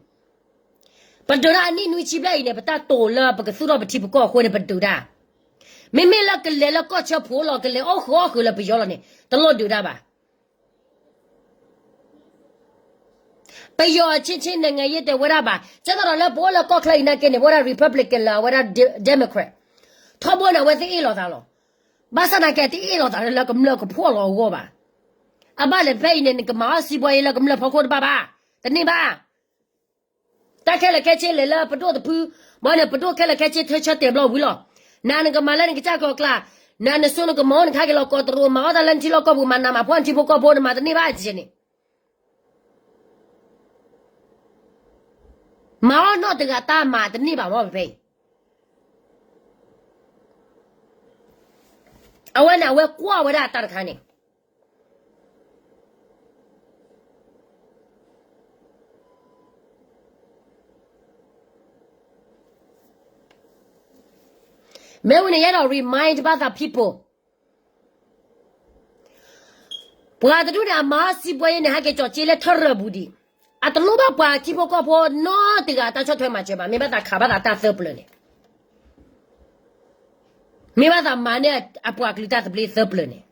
ပဒုးတၢ်အနံၣ်နွံဆံဘျဲၣ်အံၤန့ၣ် ပတၢ်တိာ်လၢပကသူၣ်ထီၣ်ပထံပကီၢ်အဃိန့ၣ် ပဒုးတၢ်. မ့မ့ၢ်လၢကလဲၤလၢကီၢ်ဆၢဖိလီၤ ကလဲၤအီၣ်ဃုာ်အီၣ်ဃုာ်လၢပယီၤလီၤန့ၣ် တလိၣ်ဒုးတၢ်ဘၣ်. ပယီၤအချင်းချင်းနိုင်ငံရေးတဲဝဲဒၣ်ဘၣ်, ကဲသိးဒီးလၢပအိၣ်လၢကီၢ်ချၢအံၤနာ်က့န့ၣ် ပဝဲဒၣ် Republican လၢအဝဲဒၣ် Democrat ထီဘိန့ၣ် အဝဲသ့ၣ်အ့ၣ်လိာ်သးလီၤ. ဘၣ်ဆၣ်နာ်က့တအ့ၣ်လိာ်သးလၢကမျၢၢ်ကဖှီၣ်လီၤအဂီၢ်ဘၣ်. အဘၣ်လဲၣ်ဖဲအံၤန့ၣ် နကမၤအီၣ်စံးဘှါယဲလၢကမျၢၢ်ဖီခိၣ်တဘၣ်ဘၣ်, တန့ၢ်ဘၣ်. တၢ်ခဲလၢာ်ခဲဆ့လဲၤလၢပဒိၣ်တဖု, ဘၣ်န့ၣ် ပဒိၣ်ခဲလၢာ်ခဲဆ့ထၢဆၢတဲာ်ဘျီဝံၤလီၤ. နၤနကမၤလၢနကစၢ်ကီၢ်ကျါ, နၤနစိနကမၤအီၣ်နခါက့ၤလီၤကီးတရူး မၤအီၣ်တၢ်လၢနထံလီၢ်ကီၢ်ပူၤ မၤနးမၤဖှီၣ်နထံဖိကီၢ်ဖိ နမၤတန့ၢ်ဘၣ်ကဲန့ၣ် မၤအီၣ်နီၢ်တဂၤတၢ်မၤတန့ၢ်ဘၣ်မ့ၢ်ဖဲအံၤ. အဝဲန့ၣ် အဝဲကွၢ်ဝဲဒၣ်တၢ်တခါန့ၣ် မ့ၢ်ဝံၤန့ၣ် ယအဲၣ်ဒိး remind ဘၣ်သး people ပှၤတဒူၣ်န့ၣ် အမၤစံးဘှါယဲန့ၣ် ဟဲက့ၤကၠီၤက့လၢထၢၣ်ရၢၢ်ပူၤဒံး, အတလိၣ်ဘၣ်ပှၤထံဖိကီၢ်ဖိနီတဂၤ တၢ်ဆီၣ်ထွဲမၤစၢၤဘၣ်, မ့ၢ်ဘၣ်သးခးဘၣ်သးတၢ်သၢပျၢၤန့ၣ်, မ့ၢ်ဘၣ်သးမၤန့ၢ်အပှၤကလုာ်တၢ်သဘျ့သၢပျၢၤန့ၣ်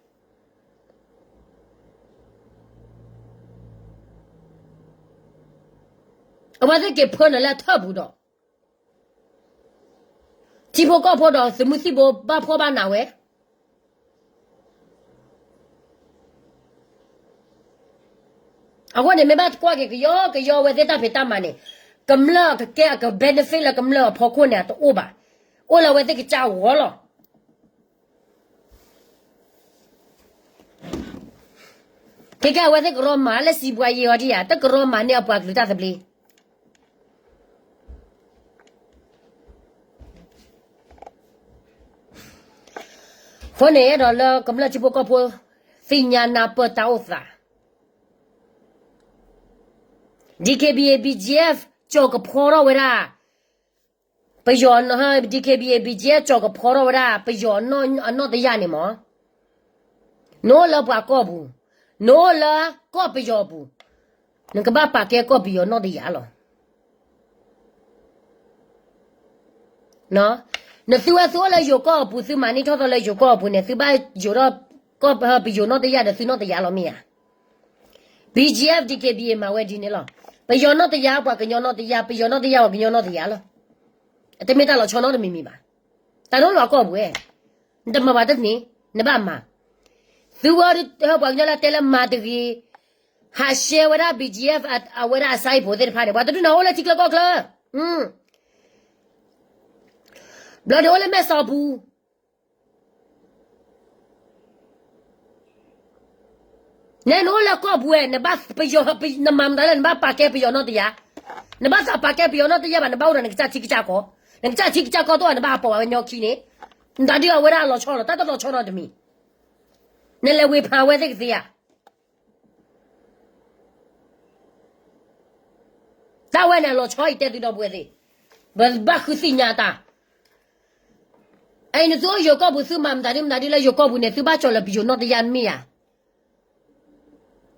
အဝဲသ့ၣ်က့ၤဖၢနုာ်လၢထၢၣ်ပူၤဒီး ထံဖိကီၢ်ဖိဒီးသုးမုၢ်သံၣ်ဘိဘၣ်ဖှီၣ်ဘၣ်နးဝဲ. အဃိန့ၣ် မ့ၢ်ဘၣ်ကွၢ်က့ၤကယီကယီအဝဲသ့ၣ်တၢ်ဖံးတၢ်မၤန့ၣ်, ကမျၢၢ်အကကဲအက benefit လၢကမျၢၢ်အဖီခိၣ်န့ၣ် အတအိၣ်ဘၣ်, အိၣ်လၢအဝဲသ့ၣ်ကစၢ်ဂီၢ်လီၤ. ခဲကဲအဝဲသ့ၣ်ကရီမၤလၢစံးဘှါယဲအီၤဒံးဧါ, တကရီမၤန့ၢ်အပှၤကလုာ်တၢ်သဘျ့ အဃိန့ၣ် အဲၣ်ဒိးလၢကမျၢၢ်ထံဖိကီၢ်ဖိ သ့ၣ်ညါနၢ်ပၢၢ်တၢ်အိၣ်သး, DKBA BGF ကၠီၤကဖီထီၣ်ဝဲဒၣ် ပယီၤ, DKBA BGF ကၠီၤကဖီထီၣ်ဝဲဒၣ် ပယီၤအနီၣ်တယၢ်န့ၣ်မး, နအိၣ်လၢပှၤကီၢ်ပူၤ, နအိၣ်လၢကီၢ်ပယီၤအပူၤ, နကဘၣ်ပာ်ကဲကီၢ်ပယီၤနီၣ်တယၢ်လီၤ. နသုဝဲသုအိၣ်လၢယိၤကီၢ်အပူၤ သုမၤန့ၢ်ထီၣ်သီလၢယိၤကီၢ်အပူၤန့ၣ် သုဘၣ်ယိၤထီၣ်ကီၢ်ပယီၤနီၣ်တယၢ်ဒီးသုနီၣ်တယၢ်လီၤမ့ၢ်ဧါ. BGF DKBA မၤဝဲဒ်န့ၣ်လီၤ. ပယီၤနီၣ်တယၢ် ပှၤကညီနီၣ်တယၢ်, ပယီၤနီၣ်တယၢ်ပှၤကညီနီၣ်တယၢ်လီၤ. တမ့ၢ်တၢ်လီၤဆီနီတမံၤမံၤဘၣ်. တၢ်နီၣ်လီၤကီၢ်ပူၤဝဲ, နတမၤဘၣ်တန့ၢ်, နဘၣ်မၤ. သုဝဲပှၤကညီလၢတဲလၢမၤတဂ့ၤ, ဟးရှဲဝဲဒၣ် BGF အဝဲဒၣ်အစဲးဖိသ့ၣ်တဖၣ်န့ၣ် ပှၤတဒူၣ်န့ၣ်အိၣ်လၢထံချၢကီၢ်ချၢ, ဘျီန့ၣ်အိၣ်လၢမဲၢ်ဆီးပူၤ နဲနအိၣ်လၢကီၢ်ပူၤဝဲ နဘၣ်ပယီၤ, နမၤမတၤလဲၣ် နဘၣ်ပာ်ကဲပယီၤနီၣ်တယၢ်, နဘၣ်သးပာ်ကဲပယီၤနီၣ်တယၢ်ဘၣ် နဘၣ်အိၣ်ဒီးနကစၢ်ထံကစၢ်ကီၢ်, နကစၢ်ထံကစၢ်ကီၢ်တအိၣ် နဘၣ်ဟးပိာ်ဝဲညီခံန့ၣ်, နတၢ်ဒုးအဝဲဒၣ်အလီၤဆီလီၤ တၢ်တလီၤဆီနီတမံၤ, နလဲၤဝ့ၤဖးဝဲသ့ၣ်ကသ့ဧါ. တၢ်ဝဲန့ၣ်အလီၤဆီအံၤတဲသုဒီပုၢ်ဝဲၢ်သ့ၣ်, ပဘၣ်ဃုသ့ၣ်ညါတၢ်. အံၤနသုအိၣ်ယိၤကီၢ်ပူၤ သုမၤမတၤဒ်မတၤဒ်လၢယိၤကီၢ်ပူၤန့ၣ် သုဘၣ်ကၠီၤလၢပယီၤနီၣ်တယၢ်မ့ၢ်ဧါ.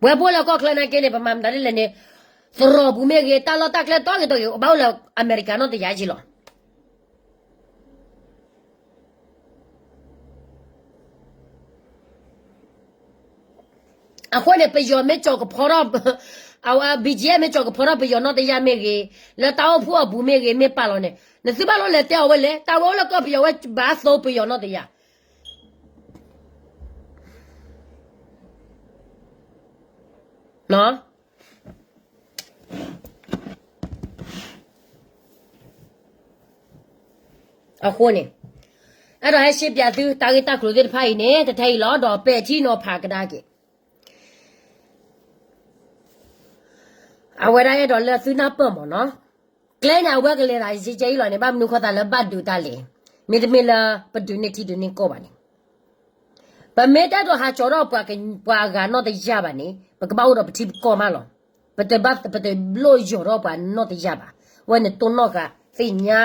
ပဝဲပအိၣ်လၢကီၢ်ချၢနာ်က့န့ၣ် ပမၤမတၤဒ်လဲၣ်န့ၣ်, သရိာ်ပူၤမ့ၢ်ဂ့ၤ တၢ်လီၢ်တၢ်ကျဲတီဂ့ၤတီဂ့ၤ ဘၣ်အိၣ်လၢအမဲရကၤနီၣ်တယၢ်က့လီၤ. အဃိန့ၣ် ပယီၤမ့ၢ်ကၠီၤကဖီထီၣ်, အဝဲ BGF မ့ၢ်ကၠီၤကဖီထီၣ်ပယီၤနီၣ်တယၢ်မ့ၢ်ဂ့ၤ, လၢတၢ်အိၣ်ဖှိၣ်အပူၤမ့ၢ်ဂ့ၤ မ့ၢ်ပာ်လီၤန့ၣ် နသုဘၣ်လိၣ်လဲၤတဲအီၤဝဲလဲၣ်, တၢ်ဝဲအိၣ်လၢကီၢ်ပယီၤဝဲဘၣ်သိပယီၤနီၣ်တယၢ် အဃိန့ၣ် အဲၣ်ဒိးဟဲရှဲပၠးသုတၢ်ဂ့ၢ်တၢ်ကျိၤသ့ၣ်တဖၣ်အံၤန့ၣ် တထဲအံၤလီၤ ဒီးပဲာ်ထံနီၤဖးကဒါက့ၤ အဝဲဒၣ်အဲၣ်ဒိးလၢသုနၢ်ပၢၢ်မ့ၢ်နီၤ, ကျဲန့ၣ် အဝဲကလဲၤသးယဲယဲအံၤလီၤန့ၣ် ဘၣ်မနုၤဃိသးလၢဘၣ်ဒုးတၢ်လဲၣ်, မ့တမ့ၢ်လၢပဒုးန့ၢ်ထံဒုးန့ၢ်ကီၢ်ဘၣ်န့ၣ် ပမ့ၢ်တအဲၣ်ဒိးဟးကၠီၤထီၣ်ပှၤအဂၤနီတယၢ်ဘၣ်န့ၣ် ပကဘၣ်အိၣ်ဒီးပထံပကီၢ်မးလီၤ. ပတဘၣ် ပတလိၣ်ယီၤထီၣ်ပှၤနီတယၢ်ဘၣ်. အဝဲန့ၣ်တိၢ်နီၣ်ဃာ်သ့ၣ်ညါ